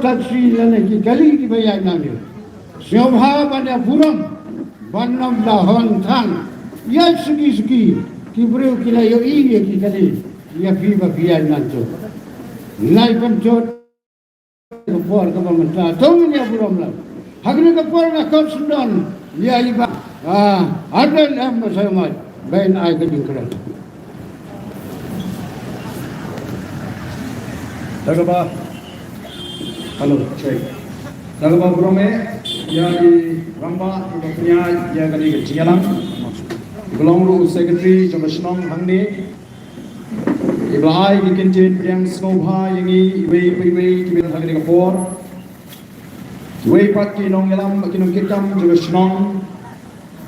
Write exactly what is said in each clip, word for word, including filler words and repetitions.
Sakhi lane ki kali kiba ïaid na ïa. Sngewbha ban ïa burom ban ym da hon than ïa suki suki ki briew ki la ïohi ïa ki kali ïa phi ba phi ïaid na ïa. Nai pynjot ka por kaba mynta to ngin ïa burom lang. Ha kane ka por nga khot sngewdon ïa i Bah Ardent M Basaiawmoit ban ai ka jingkren. Da kaba, hello, check. Da kaba burom eh ïa i rangbah iba pynïaid ïa kane ka jingïalang, iba long ruh u secretary jong ka shnong hangne, iba la ai ki kyntien pdiang sngewbha ïa ngi iwei pa iwei kiba don ha kane ka por. Iwei pat ki nongïalam, ki nongkitkam jong ka shnong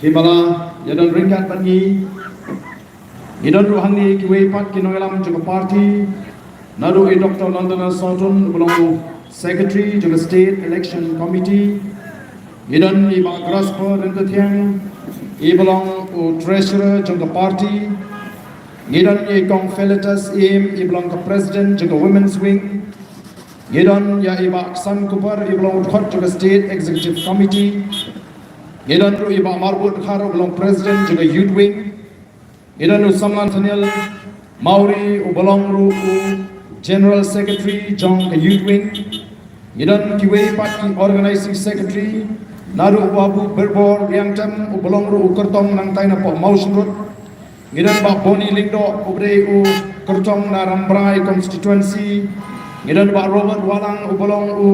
kiba la ïadon ryngkat bad ngi. Ngi don ruh hangne kiwei pat ki nongïalam jong ka party, naduh i Doctor London Sawtun uba long u secretary jong ka State Election Committee. Ngi don i Bah Grasper Ryntathiang iba long u treasurer jong ka party. Ngi don i Kong Felicitas Im iba long ka president jong ka women's wing. Ngi don ïa i Bah Ksan Kupar iba long u dkhot jong ka State Executive Committee. Ngi don ruh i Bah Marbud Dkhar uba long president jong ka youth wing. Ngi don u Samla Nathaniel Mawrie uba long ruh u general secretary jong ka youth wing. Ngi don kiwei pat ki organizing secretary, naduh u Bah Birbor Riangtem uba long ruh u kyrtong nangtai napoh Mawshynrut. Ngi don Bah Boni Lyngdoh uba dei u kyrtong na Rambrai constituency. Ngi don Bah Robert Wahlang uba long u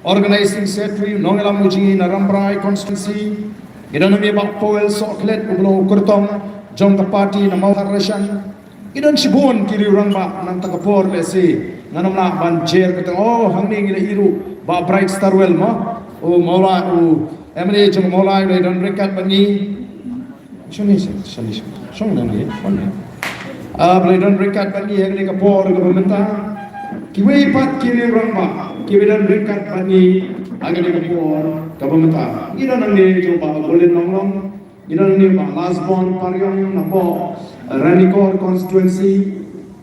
organizing secretary nongïalam u jong ngi na Rambrai constituency. Ngi don hangne Bah Powell Sohkhlet uba long u kyrtong jong ka party na Mawthadraishan. Ngi don shibun ki riew rangbah, nangta ka por lehse ngan ym lah ban jer kata, oh, hangne ngi la ïohi ruh Bah Bright Starwell mo, u Mawlai, u M L A jong Mawlai, u la don ryngkat bad ngi. Shong ne, shong ne, shong ne, shong ne, shong ne. Ah, ba la don ryngkat bad ngi ha kane ka por kaba mynta. Kiwei pat ki riew rangbah kiba don ryngkat bad ngi ha kane ka por kaba mynta. Ngi don hangne jong Bah Golden Longlong, ngi don hangne Bah Lasbon Pariong napoh Ranikor constituency.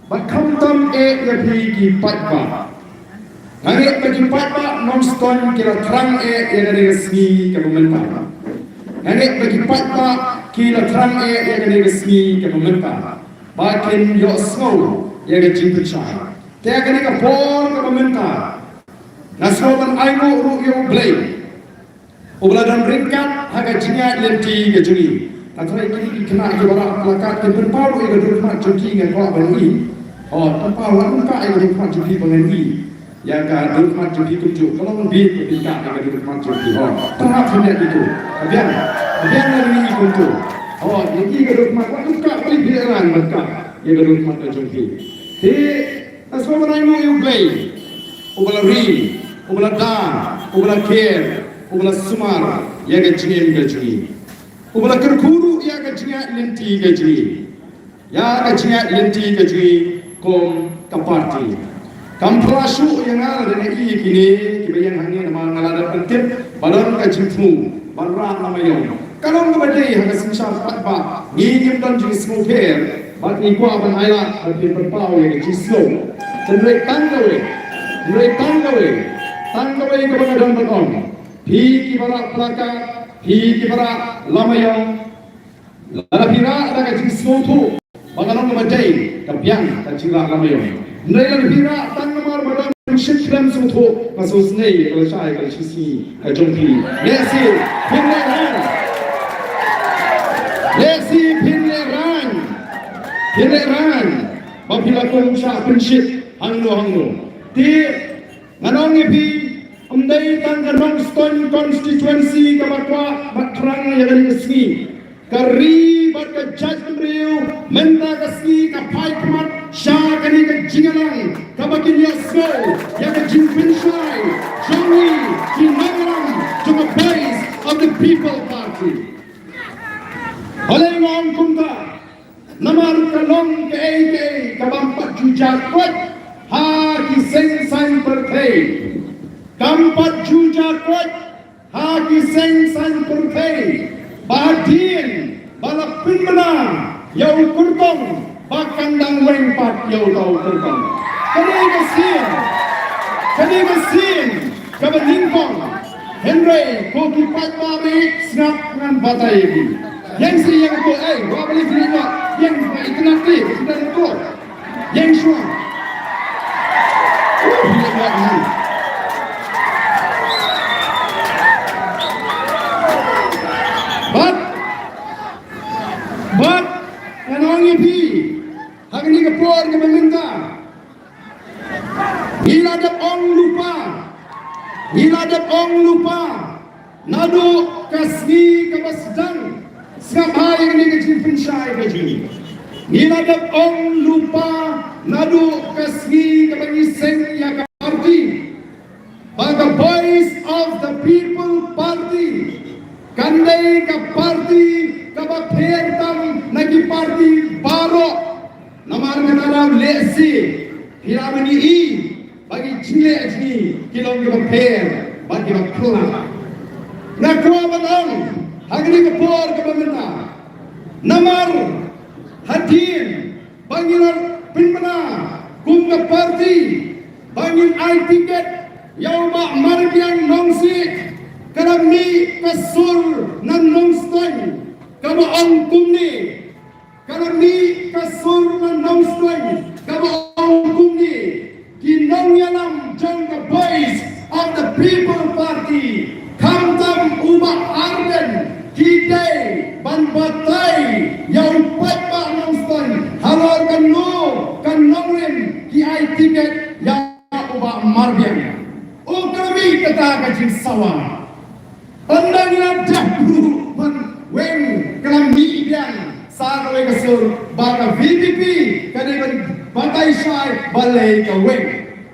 Bad khamtam eh ïa phi ki paidbah. Nga ngeit ba ki paidbah Nongstoiñ ki la thrang eh ïa kane ka sngi kaba mynta. Nga ngeit ba ki paidbah ki la thrang eh ïa kane ka sngi kaba mynta, ba kin ïohsngew ïa ka jingpynshai. Te ha kane ka por kaba mynta nga sngew ban ainguh ruh ïa U Blei uba la don ryngkat ha ka jingïaid lynti ka jong ngi. Nga tharai kine ki khynnah kiba rah plakat kin pynpaw ruh ïa ka dur khmat jong ki, nga kwah ban ïohi. Oh, pynpaw, la pynpaw ïa ka dur khmat jong ki ba ngan ïohi ïa ka dur khmat jong ki kumjuh. Ka long bit ba pynpaw ïa ka dur khmat jong ki. Oh, pynpaw khyndiat ïa ki tu. Ka biang, ka biang, la ïohi kumtu. Oh, ïa ki ka dur khmat, la pynpaw, pynpaw ïa ka dur khmat ka jong ki. Te Nga sngewbha ban ainguh ïa U Blei uba la ri, uba la da, uba la ker, uba la sumar ïa ka jingim ka jong ngi, uba la kyrkhu ruh ïa ka jingïaid lynti ka jong ngi, ïa ka jingïaid lynti ka jong ngi kum ka party. Kam pla shuh ïa nga lada nga i kine kiba ïeng hangne namar nga la dep ban tip ba don ka jingthmu ban rah na Mawïong. Ka long kaba dei ha ka synshar paidbah, ngi ngim don jingsngewpher bad ngi kwah ban ailad bad phin pynpaw ïa ka jingsngew. Hynrei tang kawei, hynrei tang kawei, tang kawei kaba nga don ban ong. Phi kiba rah plakat, phi kiba rah la Mawïong, lada phi rah da ka jingsngewthuh ba ka long kaba dei, ka biang ka jingrah la Mawïong. Hynrei lada phi rah tang namar ba don shit khlem sngewthuh, nga sngewsynei ka lashai ka lashisngi ka jong phi. Lehse phin lehraiñ, lehse phin lehraiñ, phin lehraiñ ba phi la kum shah pynshit hangno hangno. Te ngan ong ïa phi, ym dei tang ka Nongstoiñ constituency kaba kwah bad thrang ïa kane ka sngi. Ka ri bad ka jaitbynriew mynta ka sngi ka phai khmat sha kane ka jingïalang kaba kin ïohsngew ïa ka jingpynshai jong ngi ki nongïalam jong ka Voice of the People Party. Balei nga ong kumta? Namar ka long kaei kaei kaba ym pat ju jia koit ha ki seng saiñ pyrthei. Kam pat ju jia koit ha ki seng saiñ pyrthei ba hadien ba la pynbna ïa u kyrtong ba kan dang weng pat ïa uta u kyrtong. Ka dei ka sien, ka dei ka sien Hynrei ko ki paidbah, sngap, ngan batai ïa phi. Ïeng sha ïing, ko, eh, wat balei phi leit noh? Ïeng, ba itynnad te, itynnad te. Ïeng shuwa. Uh, ïeng shuwa. Bad, bad, ngan ong ïa phi, ha kane ka por kaba mynta, ngi la dep ong lypa. Ngi la dep ong lypa naduh ka sngi kaba sdang. Sngap ha ïa kane ka jingpynshai ka jong ngi. Ngi la dep ong lypa naduh ka sngi kaba ngi seng ïa ka party. Ba ka Voice of the People Party kan dei ka party kaba pher tam na ki party baroh. Namar kata ruh lehse phi la mane i ba ki jingleh jong ngi ki long kiba pher bad kiba khlaiñ. Nga kwah ban ong ha kane ka por kaba mynta, namar hadien ba ngi la pynbna kum ka party ba ngin ai tiket ïa u Bah Marbiang Nongsiej, ka la mih ka sur na Nongstoiñ kaba ong kumne. Ka la mih ka sur na Nongstoiñ kaba ong kumne: Ki nongïalam jong ka Voice of the People Party, khamtam u Bah Ardent, ki dei ban batai ïa u paidbah Nongstoiñ halor kano ka nongrim ki ai tiket ïa u Bah Marbiang. O, ka la mih kata ka jingsawa. Ynda ngi la dep ruh ban weng, ka la mih biang sa kawei ka sur ba ka V P P ka dei ban batai shai balei ka weng.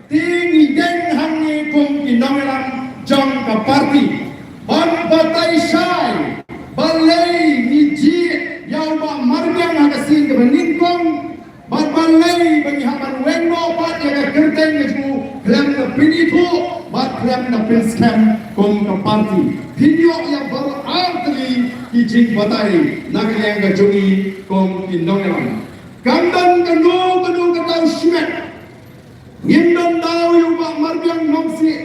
Te ngi ïeng hangne kum ki nongïalam jong ka party ban batai shai balei ngi jied ïa u Bah Marbiang ha ka sien kaba nyngkong. Bad balei ba ngi hap ban weng noh pat ïa ka kyrteng ka jong u khlem da pynithuh bad khlem da pynskhem kum ka party? Phin ïoh ïa baroh artylli ki jingbatai na ka liang ka jong ngi kum ki nongïalam. Kam don kano kano ka daw shimet ngin don daw ïa u Bah Marbiang Nongsiej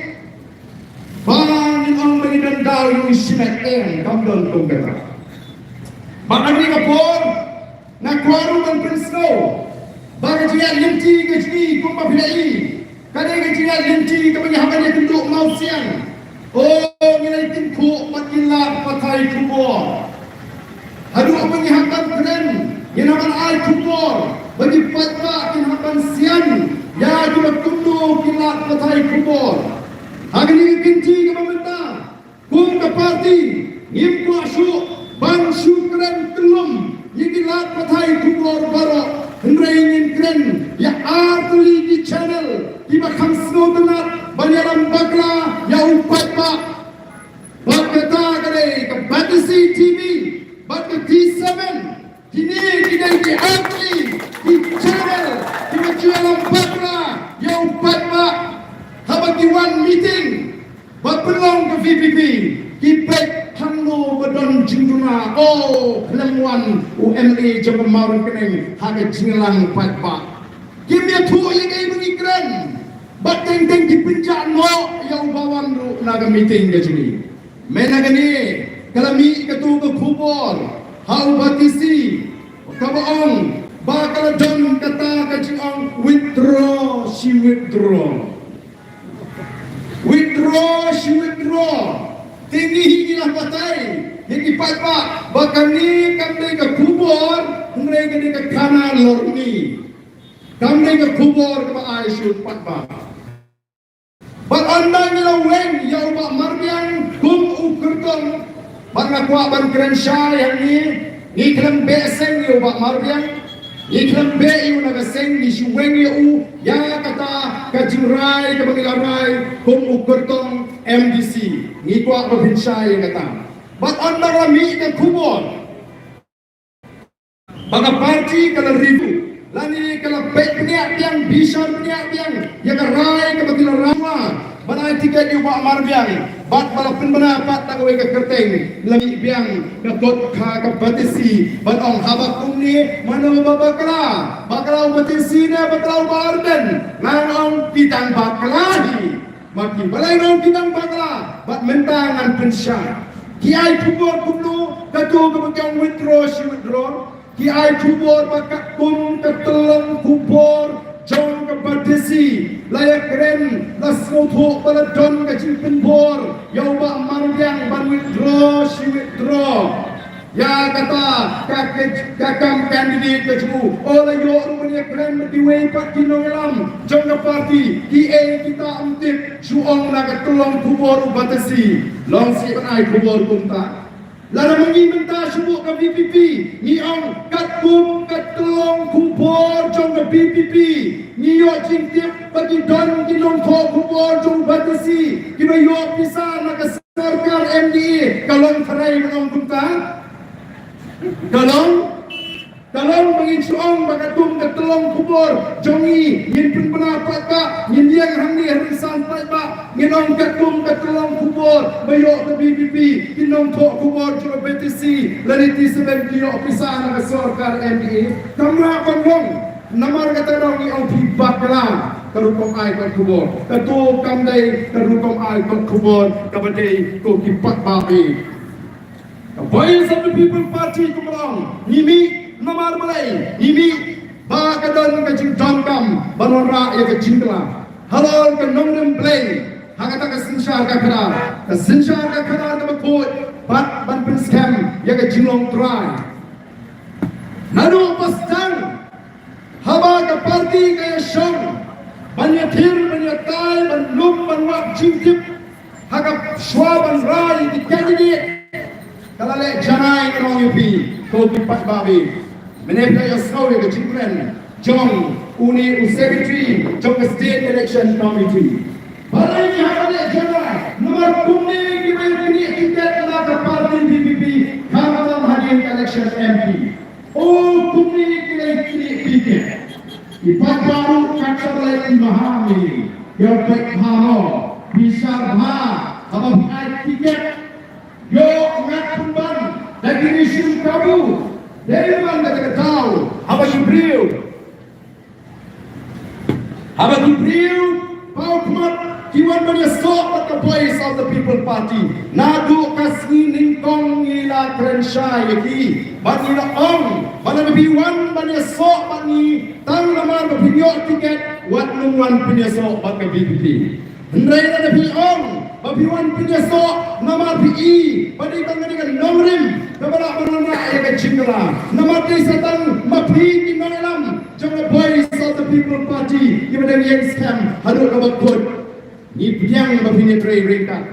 ba ngin ong ba ngin don daw ïa u shimet, em, kam don kum kata. Bad ha kane ka por nga kwah ruh ban pynsngew ba ka jingïaid lynti ka jong ngi kumba phi la i, ka dei ka jingïaid lynti kaba ngi hap ban ïakynduh mawsiang. O, ngi la ïakynduh bad ki lad pathai khubor. Haduh ba ngi hap ban kren, ngin hap ban ai khubor ba ki paidbah kin hap ban sian ïa kiba kumno ki lad pathai khubor. Ha kane ka kynti kaba mynta, kum ka party ngim kwah shuh ban shu kren kyllum ïa ki lad pathai khubor baroh, hynrei ngin kren ïa artylli ki channel kiba kham sngewtynnat ban ïalam bakla ïa u paidbah. Bad kata ka dei ka Batesi T V bad ka T seven. Kine ki dei ki artylli ki channel kiba ju ïalam bakla ïa u paidbah. Haba ki wan meeting ba pynlong ka V P P, ki peit hangno ba don jingduna, o, khlem wan u M L A jong ka Mawryngkneng ha ka jingïalang paidbah. Kim ïathuh ïa kaei ba ngi kren. Bad teng teng ki pynjah noh ïa u ba wan ruh na ka meeting ka jong ngi. Mynta kane ka la mih katu ka khubor ha u Batesi kaba ong ba ka la don kata ka jingong withdraw, she withdraw. Withdraw, she withdraw. Te ngi hi ngi la batai ïa ki paidbah ba kane kam dei ka khubor, hynrei ka dei ka khana lorni. Kam dei ka khubor kaba ai sha u paidbah. Bad ynda ngi la weng ïa u Bah Marbiang kum u kyrtong, bad nga kwah ban kren shai hangne, ngi khlem beh seng ïa u Bah Marbiang, ngi khlem beh ïa u na ka seng, ngi shu weng ïa u ïa kata ka jingrai kaba ngi la rai kum u kyrtong M D C. Ngi kwah ba phin shai ïa kata. Bad ynda la mih ka khubor ba ka party ka la review lane ka la peit bniah biang, bishar bniah biang ïa ka rai kaba ki la rai ban ai tiket ïa u Bah Marbiang, bad ba la pynbna pat da kawei ka kyrteng, la mih biang ka kot kha ka Batesi ban ong haba kumne mano ba bakla, bakla u Batesi ne bakla u Bah Ardent? Ngan ong ki dang bakla hi. Ma ki balei nong ki dang bakla bad mynta ngan pynshai. Ki ai khubor kumno, kato kaba ki ong withdraw shi withdraw. Ki ai khubor ba katkum ka tyllong khubor jong ka Batesi la ïakren, la sngewthuh ba la don ka jingpynbor ïa u Bah Mardiang ban withdraw shi withdraw. Ïa kata ka, ka, ka kam candidate ka jong u. O la ïoh ruh ban ïakren bad kiwei pat ki nongïalam jong ka party. Kiei kita ym tip, shu ong na ka tyllong khubor u Batesi. Long sih ban ai khubor kumta. Lada ma ngi mynta shu buh ka VPP, ngi ong katkum ka tyllong khubor jong ka VPP, ngi ïoh jingtip ba ki don ki nongthoh khubor jong u Batesi kiba ïoh pisa na ka sorkar MDA. Ka long tharai ban ong kumta? Ka long, ka long ba ngin shu ong ba katkum ka tyllong khubor jong ngi ngin pynbna paidbah, ngin ïeng hangne ha rynsan paidbah, ngin ong katkum ka tyllong khubor ba ïoh ka VPP, ki nongthoh khubor jong ka Batesi lane T seven ki ïoh pisa na ka sorkar MDA. Kam lah ban long. Namar kata ngi ong phi bakla ka rukom ai kot khubor. Kato kam dei ka rukom ai kot khubor kaba dei ko ki paidbah. Ka Voice of the People Party kumba long, ngi mih namar balei? Ngi mih ba ka don ka jingdonkam ban wanrah ïa ka jingkylla halor ka nongrim Blei ha kata ka synshar ka khadar, ka synshar ka khadar kaba khuid, bad ban pynskhem ïa ka jinglong trai. Naduh ba sdang haba ka party ka ïashong ban ïathir, ban ïatai, ban lum, ban wad jingtip ha ka shuwa ban rai ïa ki candidate, ka la leh janai, ngan ong ïa phi ko ki paidbah. Mynne phi la ïohsngew ïa ka jingkren jong une u secretary jong ka State Election Committee. Balei ki hap ban leh janai? Namar kumne kiba ïaknieh tiket na ka party VPP, khamtam hadien ka election MP. O kumne ki la ïaknieh tiket. I paidbah ruh katba la i maha me, ïa peit bha mo, bishar bha haba phi ai tiket. Ïoh ngat pynban da ki ri shim kabu. Dei ban da ka daw haba ki briew, haba ki briew paw khmat ki wan ban ïasoh bad ka Voice of the People Party. Naduh ka sngi nyngkong ngi la kren shai ïa ki bad ngi la ong ba lada phi wan ban ïasoh bad ngi tang namar ba phin ïoh tiket, wat nym wan pynïasoh bad ka VPP. Hynrei lada phi ong ba phi wan pynïasoh namar phi i ba dei tang ka dei ka nongrim kaba lah ban wanrah ïa ka jingkylla, namar dei sa tang ma phi ki nongïalam jong ka Voice of the People Party kiba dang ïeng skhem haduh kaba kut, ngi pdiang ba phin ïatrei ryngkat.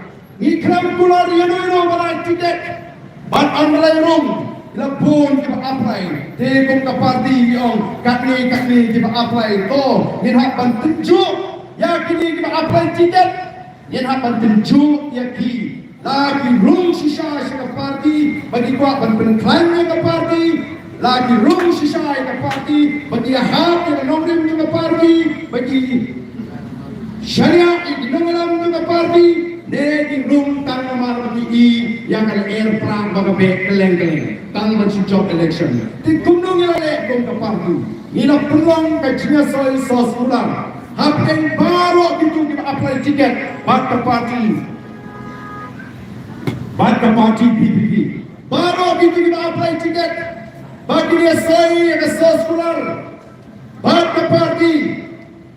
Ngi khlem kular ïano ïano ba la ai tiket. Bad ym lei ruh, la bun kiba apply. Te kum ka party ngi ong katne katne kiba apply, to ngin hap ban tynjuh ïa kine kiba apply tiket. Ngin hap ban tynjuh ïa ki. La ki rung shisha sha ka party ba ki kwah ban pynkhlaiñ ïa ka party. La ki rung shisha ïa ka party ba ki ïahap ïa ka nongrim jong ka party, ba ki shaniah ïa ki nongïalam jong ka party, ne ki rung tang namar ba ki i ïa ka lyer prah ba ka beh kylleng kylleng tang ban shu jop election. Te kumno ngi la leh kum ka party? Ngi la pynlong ka jingïasoi soskular hapdeng baroh kito kiba apply tiket bad ka party, bad ka party VPP. Baroh kito kiba apply tiket ba kin ïasoi ïa ka soskular bad ka party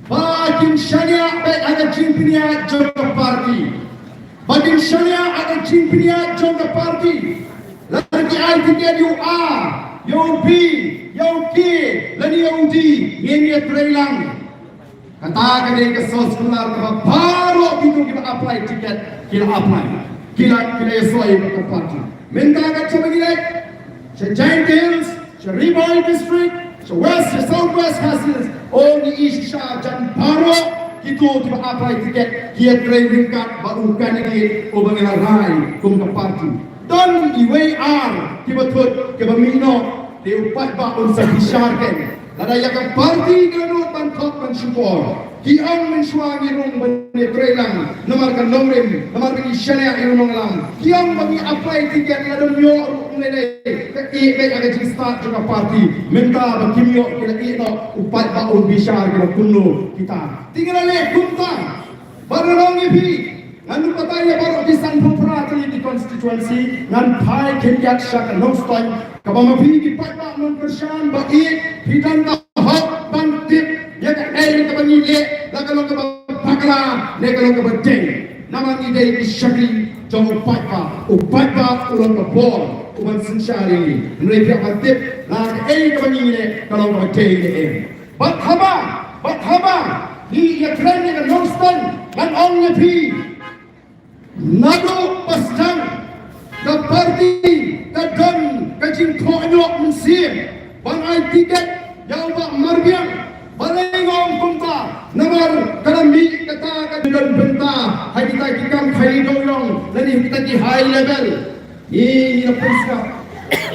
ba kin shaniah beit ha ka jingpynïaid jong ka party. Ba kin shaniah ha ka jingpynïaid jong ka party. Lada ki ai tiket ïa u A, ïa u B, ïa u K lane ïa u D, ngin ïatreilang. Kata ka dei ka soskular kaba baroh kito kiba apply tiket ki la apply, ki la, ki la ïasoi bad ka party. Mynta katba ngi leit sha Jaintia Hills, sha Ri Bhoi District, sha West, sha South West Khasi Hills, o ngi i shisha jan baroh kito kiba apply tiket ki ïatrei ryngkat bad u candidate uba ngi la rai kum ka party. Don iwei ar kiba thut kiba mih noh, te u paidbah un sa bishar kein. Lada ïa ka party ka nud ban thok ban shukor, ki ong mynshuwa ngi rung ban ïatreilang namar ka nongrim, namar ba ngi shaniah ïa u nongïalam. Ki ong ba ngi apply tiket, lada ym ïoh ruh ym lei lei, ka ïeh beit ha ka jingstad jong ka party. Mynta ba kim ïoh ki la ïeh noh, u paidbah un bishar ki la kumno kita. Te ngi la leh kumta. Bad ngan ong ïa phi, ngan ym batai ïa baroh ki sanphew phra tylli ki constituency, ngan phai khyndiat sha ka Nongstoiñ, kaba ma phi ki paidbah nongkyrshan ba ïeit, phi don ka hok ban tip ïa kaei kaba ngi leh, la ka long kaba bakla ne ka long kaba dei. Namar ngi dei ki shakri jong u paidbah, u paidbah u long ka bor uban synshar ïa ngi. Hynrei phi hap ban tip la kaei kaba ngi leh ka long kaba dei ne em. Bad haba, bad haba ngi ïakren ïa ka Nongstoiñ, ngan ong ïa phi, naduh ba sdang ka party ka don ka jingkohnguh mynsiem ban ai tiket ïa u Bah Marbiang. Balei nga ong kumta? Namar ka la mih kata ka don bynta ha kita ki kam khaii dewiong lane kita ki high level. Ngi, ngi la pynsngap,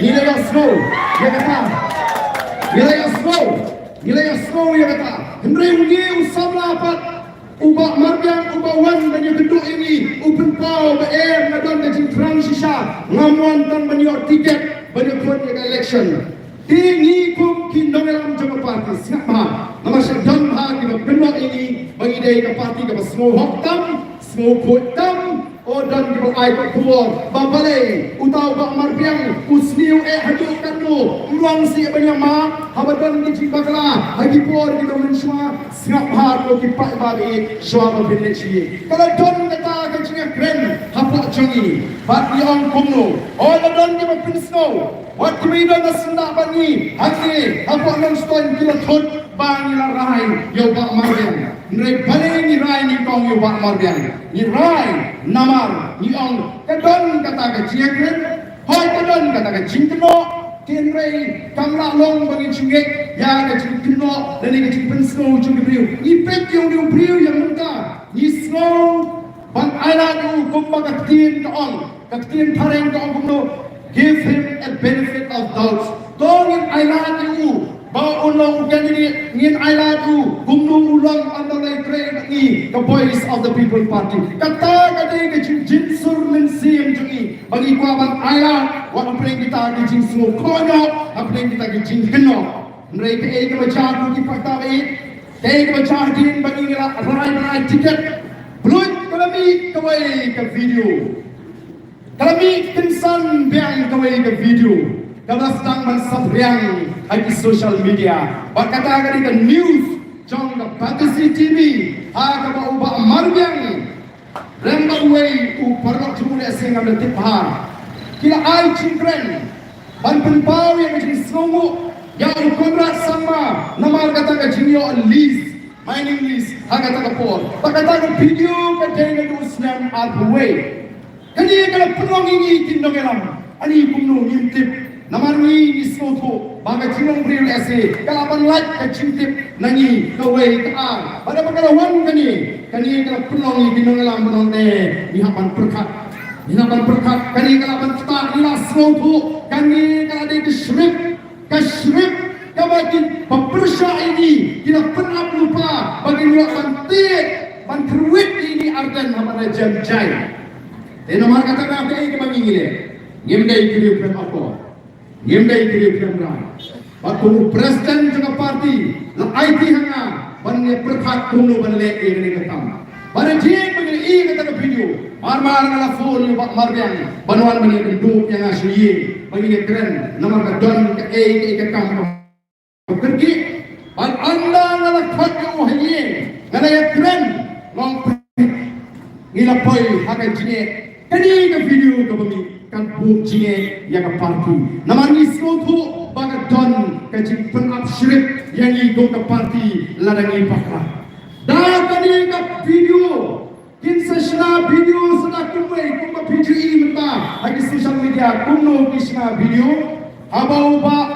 ngi la ïohsngew ïa kata, ngi la ïohsngew, ngi la ïohsngew ïa kata. Hynrei une u samla pat, u Bah Marbiang, uba wan ban ïakynduh ïa ngi, u pynpaw ba eh nga don ka jingthrang shisha, ngam wan tang ban ïoh tiket ban ïakhun ïa ka election. Te ngi kum ki nongïalam jong ka party, sngap bha, namar sha don bha kiba kynnoh ïa ngi ba ngi dei ka party kaba sngewhok tam, sngewkhuid tam. O, don kiba ai ka khubor ba balei uta u Bah Marbiang u sniew eh haduh katno, u long sih ban ïa map haba don ki jingbakla ha ki por kiba mynshuwa. Sngap bha ko ki paidbah, shuwa ba phin leit sha ïing. Ka la don kata ka jingïakren hapoh jong ngi bad ngi ong kumno? O, la don kiba pynsngew, wat kiba i don na syndah bad ngi hangne hapoh Nongstoiñ ki la thut ba ngi la rai ïa u Bah Marbiang. Hynrei balei ngi rai nyngkong ïa u Bah Marbiang? Ngi rai namar ngi ong ka don kata ka jingïakren, hooid ka don kata ka jingkynnoh, hynrei kam lah long ba ngin shu ngeit ïa ka jingkynnoh lane ka jingpynsngew jong ki briew. Ngi peit ïa u briew ïa mynta, ngi sngew ban ailad ïa u kumba ka ktien ka ong. Ka ktien phareng ka ong kumno? Give him a benefit of doubt. To ngin ailad ïa u ba u long u candidate, ngin ailad ïa u kumno u long ynda u la ïatrei bad ngi ka Voice of the People Party. Kata ka dei ka jingjynsur mynsiem jong ngi ba ngi kwah ban ailad wat hapdeng kita ki jingsngew kohnguh, hapdeng kita ki jingkynnoh. Hynrei kaei kaba jia ko ki paidbah, kaei kaba jia hadien ba ngi la rai ban ai tiket? Bluit ka la mih kawei ka video. Ka la mih kynsan biang kawei ka video kaba sdang ban saphriang ha ki social media. Bad kata ka dei ka news jong ka Batesi TV, ha kaba u Bah Marbiang lem bad uwei u paralok jong u, lehse ngam da tip bha, ki la ai jingkren ban pynpaw ïa ka jingsngewnguh ïa u Conrad Sangma namar kata ka jingïoh lease, mining lease ha kata ka por. Bad kata ka video ka dei naduh u snem arphew wei. Kane ka la pynlong ïa ngi ki nongïalam, ani kumno ngim tip? Namar ngi, ngi sngewthuh ba ka jinglong briew lehse ka lah ban lait ka jingtip na ngi kawei ka ar. Bad haba ka la wan kane, kane ka la pynlong ïa ki nongïalam ban ong, ne, ngi hap ban pyrkhat, ngi hap ban pyrkhat. Kane ka lah ban ktah, ngi la sngewthuh kane ka la dei ka script, ka script kaba ki ba pyrshah ïa ngi ki la pynap lypa ba ngin ïoh ban tied, ban kyrwit ïa ngi arden ha ban jan jai. Te namar kata ka, kaei kaba ngi leh? Ngim dei ki riew khlem akor, ngim dei ki riew khlem rai. Bad kum u president jong ka party la aiti ha nga ban ïa pyrkhat kumno ban leh ïa kane ka kam. Bad hadien ba ngi la ïohi ïa kata ka video, mar mar nga la phone ïa u Bah Marbiang ban wan ban ïakynduh ïa nga sha ïing ba ngin ïakren namar ka don kaei kaei ka kam kaba kyrkieh. Bad ynda nga la khot ïa u ha ïing, nga la ïakren, nga ong, ngi la poi ha ka jingeh. Kane ka video kaba mih kan buh jingeh ïa ka party. Namar ngi sngewthuh ba ka don ka jingpynap script ïa ngi kum ka party lada ngi bakla. Da kane ka video kin sa shna video sa da kumwei, kumba phi ju i mynta ha ki social media, kumno ki shna video. Haba u Bah,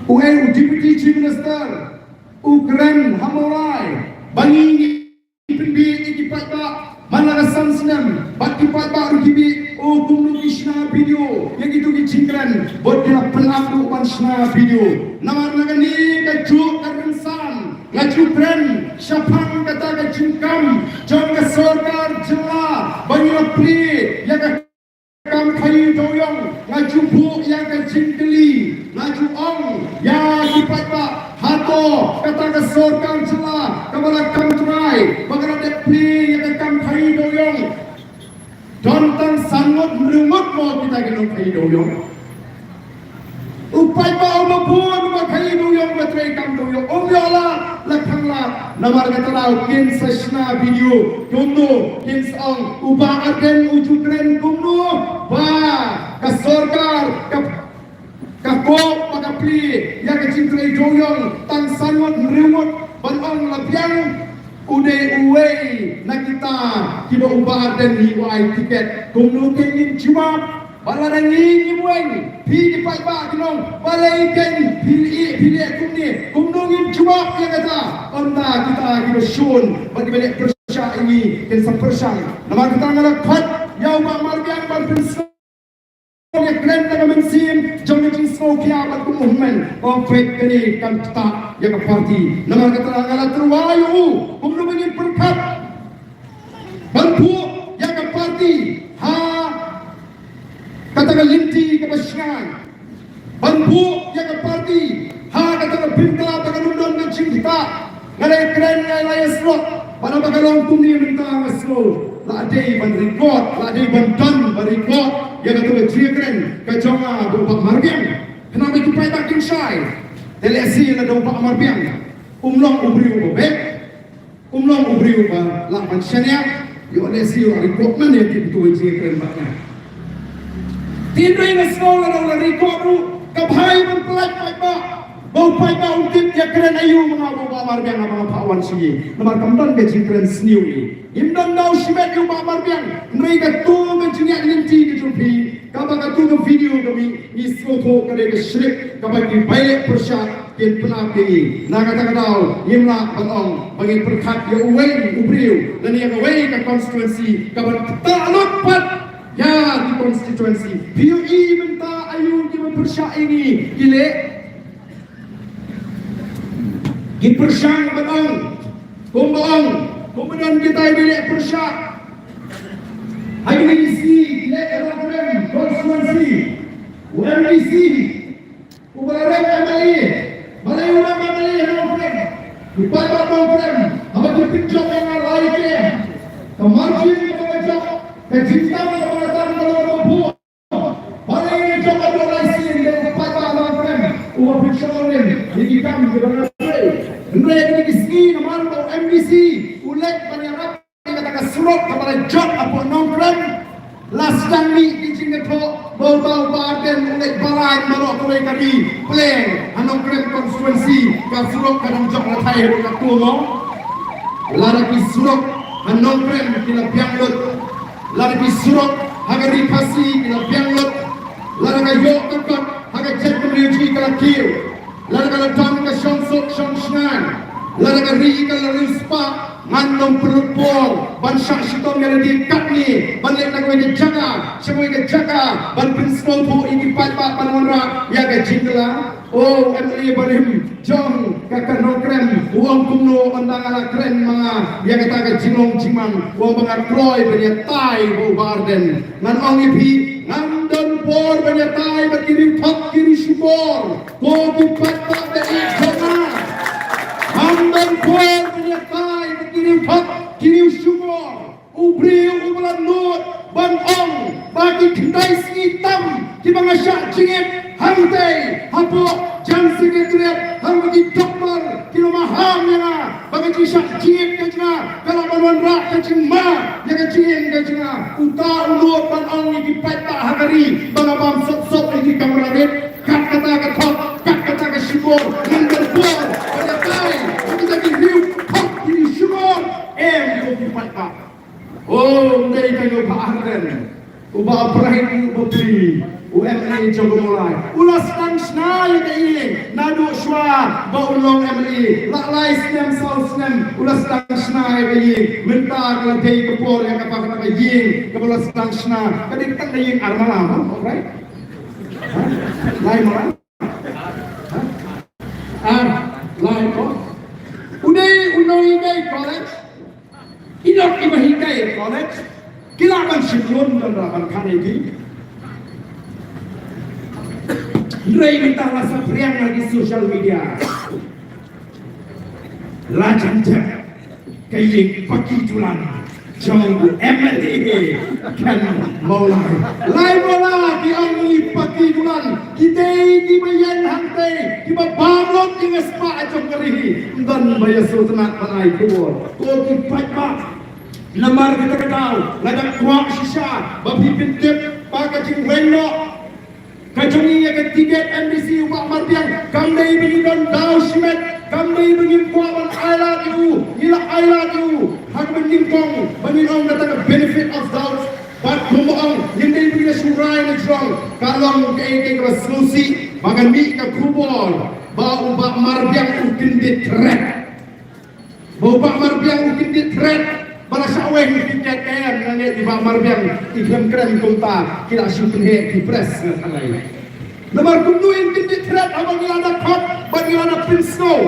uei, u Deputy Chief Minister u kren ha Mawlai ba ngi, ngi pynbieit ïa ki paidbah man la ka san snem, bad ki paidbah ruh ki bieit. O, kumno ki shna video ïa kito ki jingkren, bad ki la pynap ruh ban shna video. Namar na kane kajuh ka rynsan nga ju kren shaphang kata ka jingkam jong ka sorkar jylla ba ngi la plie ïa ka kam khaii dewiong. Nga ju buh ïa ka jingkylli, nga ju ong ïa ki paidbah, hato kata ka sorkar jylla kaba la kam trai ba plie ïa ka kam khaïi dewïong. Don tang san ngut hynriew ngut mo kita ki nongkhaïi dewïong. U paidbah uba bun uba khaïi dewïong, uba trei kam dewïong, um ïoh lad la khang lad. Namar kata daw kin sa shna video kumno, kin sa ong u Bah Ardent u ju kren kumno ba ka sorkar ka ka kop ba ka plie ïa ka jingtrei dewïong tang san ngut hynriew ngut ban ong la biang. U dei uwei na kita kiba u Bah Ardent hi u ai tiket. Kumno kein ngin jubab? Ba lada ngi ngim weng, phi ki paidbah kin ong balei kein phi leh, phi leh kumne? Kumno ngin jubab ïa kata? Ynda kita kiba shun bad kiba leh pyrshah ïa ngi kin sa pyrshang. Namar kata nga la khot ïa u Bah Marbiang ban pynsngew ïa kren na ka mynsiem jong ka jingsngewkhia bad kumno hynmen ba peit kane kan ktah ïa ka parti. Namar kata nga la tyrwa ïa u kumno ba ngin pyrkhat ban buh ïa ka parti ha kata ka lynti kaba shngaiñ, ban buh ïa ka parti ha kata ka bynta ba kan ym don ka jingktah. Nga la kren, nga la ïasyllok, bad haba ka long kumne mynta nga sngew la dei ban record, la dei ban don ban record ïa kata ka jingkren ka jong nga bad u Bah Marbiang. Khnang ba ki paidbah kin shai, te lehse lada u Bah Marbiang um long u briew uba beit, um long u briew uba lah ban shaniah, ïoh lehse ïoh record man ïa kito ki jingkren bad nga. Hynrei nga sngew lada u la record ruh ka bha ban pyllait paidbah, ba u paidbah un tip ïa kren aïu ma nga, ba u Bah Marbiang, ba nga phah wan sha ngi. Namar kam don ka jingkren sniew ïa ngi. Ngim don daw shimet ïa u Bah Marbiang, hynrei kato ka jingïaid lynti ka jong phi, kaba kato ka video ka mih, ngi sngewthuh ka dei ka script kaba ki paidbah pyrshah kin pynap ïa ngi. Na kata ka daw ngim lah ban ong ba ngin pyrkhat ïa uwei u briew lane ïa kawei ka constituency kaba ktah lut pat ïa ki constituency. Phi ïohi mynta aïu kiba pyrshah ïa ngi ki leh? Ki pyrshang ban ong, kumba ong, kumba don kitai ba leh pyrshah ha kine ki sngi, ki leh ha Nongkrem constituency. U MDC uba la rep MLA, balei u rep MLA ha Nongkrem? Ki paidbah Nongkrem, haba ki pynjop ïa nga lai kem, ka margin kaba nga jop, ka jingtang kaba nga tang ka long kaba bun. Balei ngi jop haduh lai sien? Dei u paidbah Nongkrem uba pynshong rim ïa ki kam kiba nga trei. Hynrei ha kine ki sngi namar ba u MDC u leit ban ïarap ïa kata ka surok kaba la jot hapoh Nongkrem, la sdang mih ki jingïathoh ba u Bah Ardent u leit barai baroh kawei ka ri Plang ha Nongkrem constituency, ka surok ka dang jop la thait haduh katto mo. Lada ki surok ha Nongkrem ki la biang lut, lada ki surok ha ka ri Khasi ki la biang lut, lada ka ïoh ka kot ha ka jaitbynriew jong ngi ka la kiew, lada ka la don ka shongsuk shongshngaiñ, lada ka ri ka la riewspah, ngan ym pynlut por ban shah shitom ïa lade katne ban leit na kawei ka jaka sha kawei ka jaka ban pynsngewthuh ïa ki paidbah ban wanrah ïa ka jingkylla. O MLA barim jong ka, ka Nongkrem, u ong kumno ynda nga la kren ma nga ïa kata ka jinglong jingman, u ong ba nga kloi ban ïatai bad u Bah Ardent. Ngan ong ïa phi, ngam don por ban ïatai bad ki riew thok ki riew shukor. Ko ki paidbah ba ïeit jong nga, ngam don por ban ïatai bad ki riew thok ki riew shukor. U briew uba la nud ban ong ba ki khyndai sngi tam kiba nga shah jingit hangtei hapoh Jan Secretariat, hangba ki doktor ki la maham ïa nga ba ka jingshah jingit ka jong nga ka lah ban wanrah ka jingma ïa ka jingim ka jong nga. Uta u nud ban ong ïa ki paidbah ha ka ri ba nga bam sop sop ïa ki kamra rit. Kat kata ka thok, kat kata ka shukor, ngan don por ban ïatai bad kita ki riew thok ki riew shukor? Em, ko ki paidbah. O, ym dei tang u Bah Ardent, u Bah Bright, u Bah Pli, u MLA jong ka Mawlai, u la sdang shna ïa ka ïing naduh shuwa ba u long MLA. La lai snem saw snem u la sdang shna ïa ka ïing. Mynta ka la dei ka por ïa kaba kata ka ïing kaba la sdang shna ka dei tang ka ïing ar mala, Bah Bright? Ha? Lai mala? Ha? Ar lai ko. U dei u nonghikai college. Ki lok kiba hikai college ki lah ban shim loan ban, ban khan ïa ki. Hynrei mynta la saphriang ha ki social media, la jan jep. Ka ïing paki dulan jong u M L A Ken Mawlai. Lai Mawlai, ki ong ïing paki dulan, ki dei kiba ïeng hangtei, kiba bam lut ïa ka spah jong ka ri hi. Ym don ba ïa sngewtynnat ban ai khubor. Ko ki paidbah, namar kata ka daw nga dang kwah shisha ba phi pyntip ba ka jingweng noh ka jong ngi ïa ka tiket M D C u Bah Marbiang kam dei ba ngi don daw shimet, kam dei ba ngim kwah ban ailad ïa u, ngi la ailad ïa u. Ha kaba nyngkong ba ngin ong kata ka benefit of doubt. Bad kumba ong, ngim dei ba ngi la shu rai na jrong, ka long kaei kaei kaba sngewsih ba kan mih ka khubor ba u Bah Marbiang u kyndit thret. Ba u Bah Marbiang u kyndit thret ba la shah weng tiket, em, nga ngeit i Bah Marbiang i khlem kren kumta, ki la shu pynheh ki press nga tharai. Namar kumno in kyndit thret haba ngi la da khot bad ngi la da pynsngew.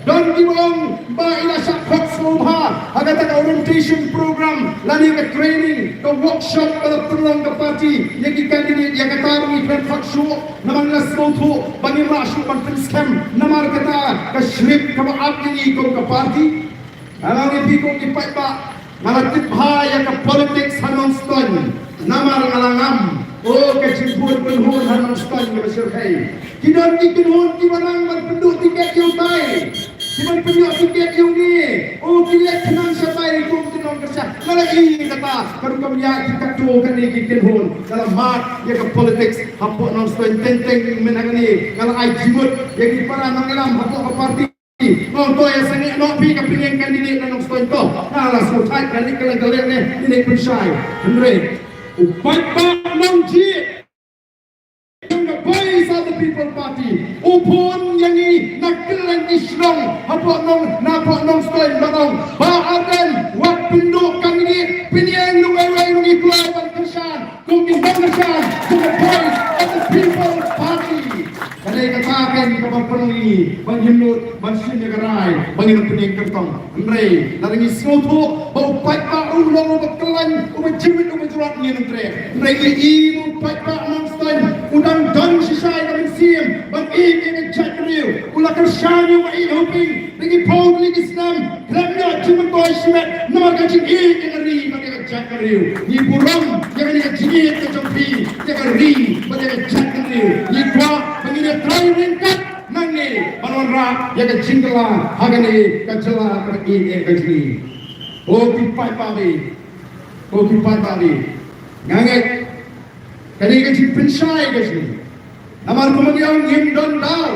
Don kiba ong ba i la shah khot sngewbha ha kata ka orientation program lane ka training, ka workshop ba la pynlong ka party ïa ki candidate, ïa kata ruh ngi khlem khot shuh. Namar ngi la sngewthuh ba ngim lah shuh ban pynskhem namar kata ka script kaba ap ïa ngi kum ka party. Nga la ong ïa phi ko ki paidbah, nga la tip bha ïa ka politics ha Nongstoiñ. Namar nga la ngam, o, ka jingbun kynhun ha Nongstoiñ kaba shyrkhei. Ki don ki kynhun kiba nang ban pynduh tiket ïa utai, ki ban pynduh tiket ïa une, o, ki leh khnang shatai kum ki nongkyrshan. Nga la ïohi ïa kata, ka rukom ïa ki katto katne ki kynhun. Nga la mad ïa ka politics hapoh Nongstoiñ teng teng mynta kane. Nga la ai jingmut ïa ki para nongïalam hapoh ka party. Nga ong to ïa sangeh noh phi ka pynïeng candidate na Nongstoiñ to. Nga la sngewthuh ka leit ka leit ka leit ne, ne pynshai. Hynrei u paidbah Nongjied, the Voice of the People Party, u phone ïa ngi na kylleng ki shnong hapoh Nong, na hapoh Nongstoiñ, ba ong Bah Ardent, wat pynduh candidate, pynïeng ruh wei wei ruh ngi kloi ban kyrshan. Kum ki nongkyrshan jong ka Voice of the People Party. Ka dei kata kein kaba pynlong ïa ngi ban ïeng lut ban shim ïa ka rai ba ngin ym pynïeng kyrtong. Hynrei lada ngi sngewthuh ba u paidbah u long uba khlaiñ, uba jingmut, uba jrot, ngin ym treh. Hynrei ngi i ba u paidbah Nongstoiñ u dang don shisha ïa ka mynsiem ban ïeit ïa ka jaitbynriew. U la kyrshan ïa u Bah Ïeid Hoping da ki phew tylli ki snem. Khlem ïoh jingmyntoi shimet namar ka jingïeit ïa ka ri bad ïa ka jaitbynriew. Ngi burom ïa kane ka jingïeit ka jong phi ïa ka ri bad ïa ka jaitbynriew. Ngi kwah ba ngin ïatrei ryngkat nangne ban wanrah ïa ka jingkylla ha kane ka jylla kaba ïeit ka jong ngi. Ko ki paidbah, ko ki paidbah, nga ngeit kane ka jingpynshai ka jong ngi. Namar kumba ngi ong, ngim don daw.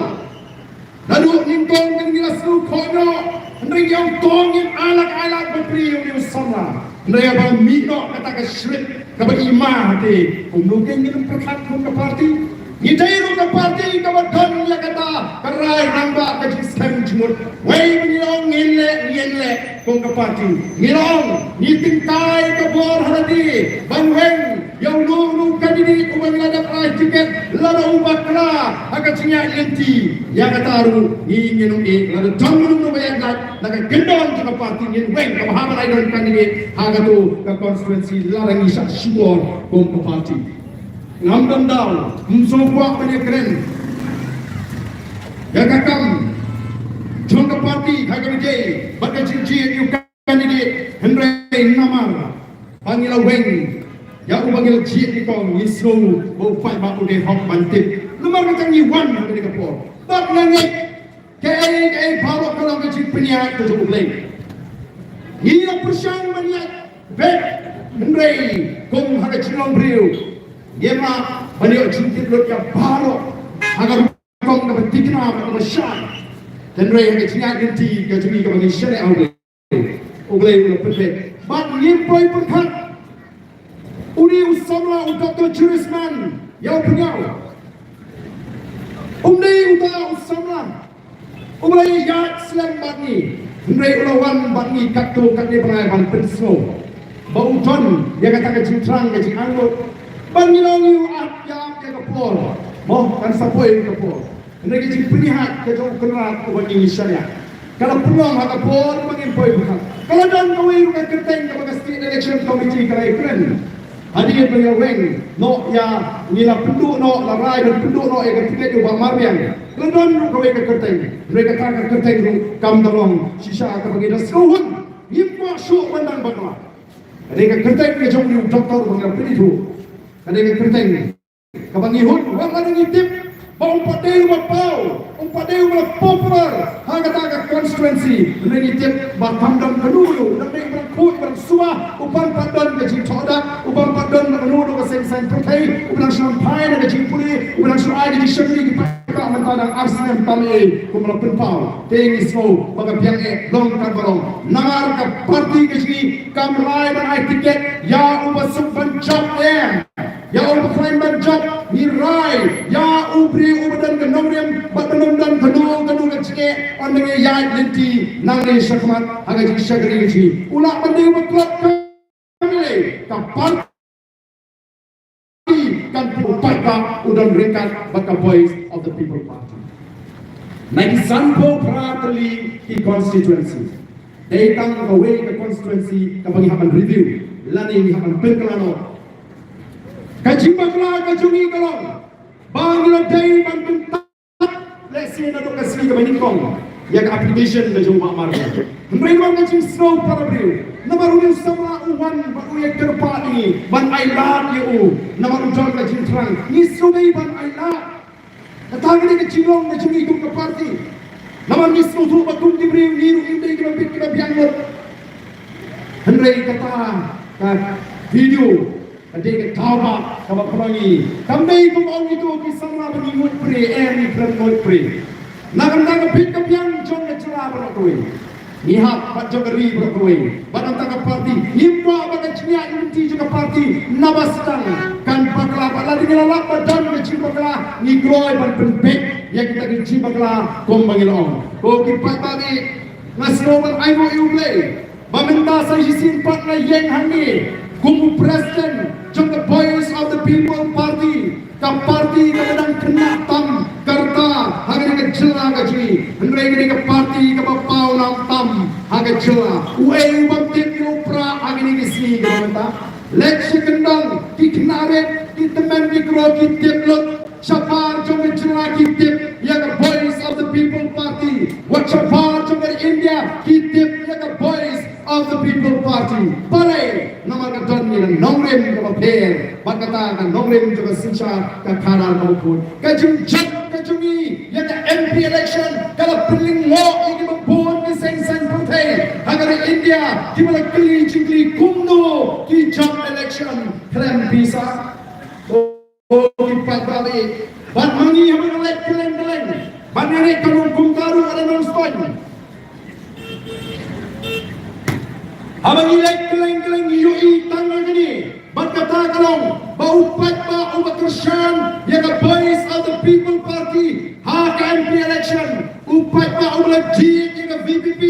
Naduh nyngkong kan ngi la sngewthuh noh, hynrei ngi ong to ngin ailad ailad ban plie ïa une u samla. Hynrei haba mih noh kata ka script kaba i ma, te kumno kein ngin pyrkhat kum ka party? Ngi dei ruh ka party kaba don ïa kata ka rai rangbah, ka jingskhem jingmut. Wei ba ngi ong ngin leh, ngin leh kum ka party. Ngi ong ngi tyngkai ka bor ha lade ban weng ïa uno uno u candidate uba ngi la dep ai tiket, lada u bakla ha ka jingïaid lynti, ïa kata ruh ngi ngin ong eh, lada don uno uno uba ïaid lait na ka kyndon jong ka party, ngin weng kaba hap ban ai don candidate ha kato ka constituency lada ngi shah shukor kum ka party. Ngam don daw, ym sngewkwah ban ïakren ïa ka kam jong ka party ha kaba ïadei bad ka jingjied ïa u candidate, hynrei namar ba ngi la weng ïa uba ngi la jied nyngkong, ngi sngew ba u paidbah u dei hok ban tip. Namar kata ngi wan ha kane ka por. Bad nga ngeit kaei kaei baroh ka long ka jingpynïaid ka jong U Blei. Ngi la pyrshang ban ïaid beit, hynrei kum ha ka jinglong briew ngim lah ban ïoh jingtip lut ïa baroh ha ka rukom kaba thikna bad kaba shai. Hynrei ha ka jingïaid lynti ka jong ngi kaba ngi shaniah ha U Blei, U Blei u la pynbeit. Bad ngim poi pyrkhat une u samla u Doctor Juristman ïa u Pynïaw. Um dei uta u samla uba la ïaid slem bad ngi, hynrei u la wan bad ngi katto katne bnai ban pynsngew ba u don ïa kata ka jingthrang, ka jingangnud. Bad ngi la ong ïa u ap ïa ap ïa ka por, mo kan sa poi ka por. Hynrei ka jingpynïaid ka jong u Kynrad uba ngi shaniah ka la pynlong ha ka por ba ngim poi pyrkhat. Ka la don kawei ruh ka kyrteng kaba ka State Election Committee ka la ïakren. Hadien ba ngi la weng noh ïa, ngi la pynduh noh, la rai ban pynduh noh ïa ka tiket ïa u Bah Marbiang, la don ruh kawei ka kyrteng. Hynrei kata ka kyrteng ruh kam da long shisha kaba ngi da sngewhun. Ngim kwah shuh ban dang bakla. Ka dei ka kyrteng ka jong u doktor ba nga pynithuh. Ka dei ka kyrteng kaba ngi hut, wat la ngi tip ba um pat dei uba paw, um pat dei uba popular ha kata ka constituency. Hynrei ngi tip ba kam don kano kano, dang dei uba dang khuid, uba dang suba, uban pat don ka jingthoh dak, uban pat don kano kano ka seng saiñ pyrthei, uba dang shu wan phai na ka jingpule, uba dang shu ai ka jingshakri ki paidbah mynta dang ar snem tam eh kum la pynpaw. Te ngi sngew ba ka biang eh long kaba long. Namar ka party ka jong ngi kam rai ban ai tiket ïa uba suk ban jop eh. Ïa uba khlaiñ ban jop, ngi rai ïa u briew uba don ka nongrim bad ba ym don kano kano ka jingeh, ynda ngi ïaid lynti nangne shakhmat ha ka jingshakri ka jong ngi. U lah ban dei uba klop ka mele, ka party kan pynpaw ba u don ryngkat bad ka Voice of the People Party. Na ki sanphew phra tylli ki constituency. Dei tang kawei ka constituency kaba ngi hap ban review lane ngi hap ban pynkylla noh. Ka jingbakla ka jong ngi ka long ba ngi la dei ban pyntap lehse naduh ka sngi kaba nyngkong ïa ka application ka jong u Bah Martin. Hynrei namar ka jingsngew para briew, namar une u samla u wan bad u ïakyrpad ïa ngi ban ailad ïa u, namar u don ka jingthrang, ngi sngewdei ban ailad. Kata ka dei ka jinglong ka jong ngi kum ka party. Namar ngi sngewthuh ba kum ki briew ngi ruh ngim dei kiba bit kiba biang lut. Hynrei kata ka video ka dei ka daw ba kaba pynlong ngi. Kam dei kum ong ito ki samla ba ngi nguid pre, eh, ngi khlem nguid pre. Na ka bynta ka bit ka biang jong ka jylla baroh kawei. Ngi hap bad jong ka ri baroh kawei bad na ka bynta ka party. Ngim kwah ba ka jingïaid lynti jong ka party naba sdang kan bakla, bad lada ngi la lap ba don ka jingbakla, ngi kloi ban pynbeit ïa kita ki jingbakla kumba ngi la ong. Ko ki paidbah, nga sngew ban ainguh ïa U Blei ba mynta sa shisien pat nga ïeng hangne kum u president jong ka Voice of the People Party. Ka party kaba dang khynnah tam ka rta ha kane ka jylla ka jong ngi, hynrei kane ka party kaba paw nam tam ha ka jylla. Uei u bym tip ïa u Prah ha kine ki sngi kiba mynta? Leit sha kyndong, ki khynnah rit, ki tymmen ki kro ki tip lut. Shabar jong ka jylla ki tip ïa ka Voice of the People Party. Wat shabar jong ka India ki tip ïa ka Voice of the People Party. Balei? Namar ka don ïa ka nongrim kaba pher bad kata ka nongrim jong ka synshar ka khadar kaba khuid. Ka jingjop ka jong ngi ïa ka M P election ka la pynlyngngoh ïa kiba bun ki seng saiñ pyrthei ha ka ri India kiba la kylli jingkylli kumno ki jop election khlem pisa. Ko ki paidbah, bad ma ngi haba ngi leit kylleng kylleng, bad ngi leit ka long kumta ruh ka la nongstoiñ. Haba ngi leit kylleng kylleng ngi ïohi tang ïa kane, bad kata ka long ba u paidbah uba kyrshan ïa ka Voice of the People Party ha ka M P election. U paidbah uba la jied ïa ka V P P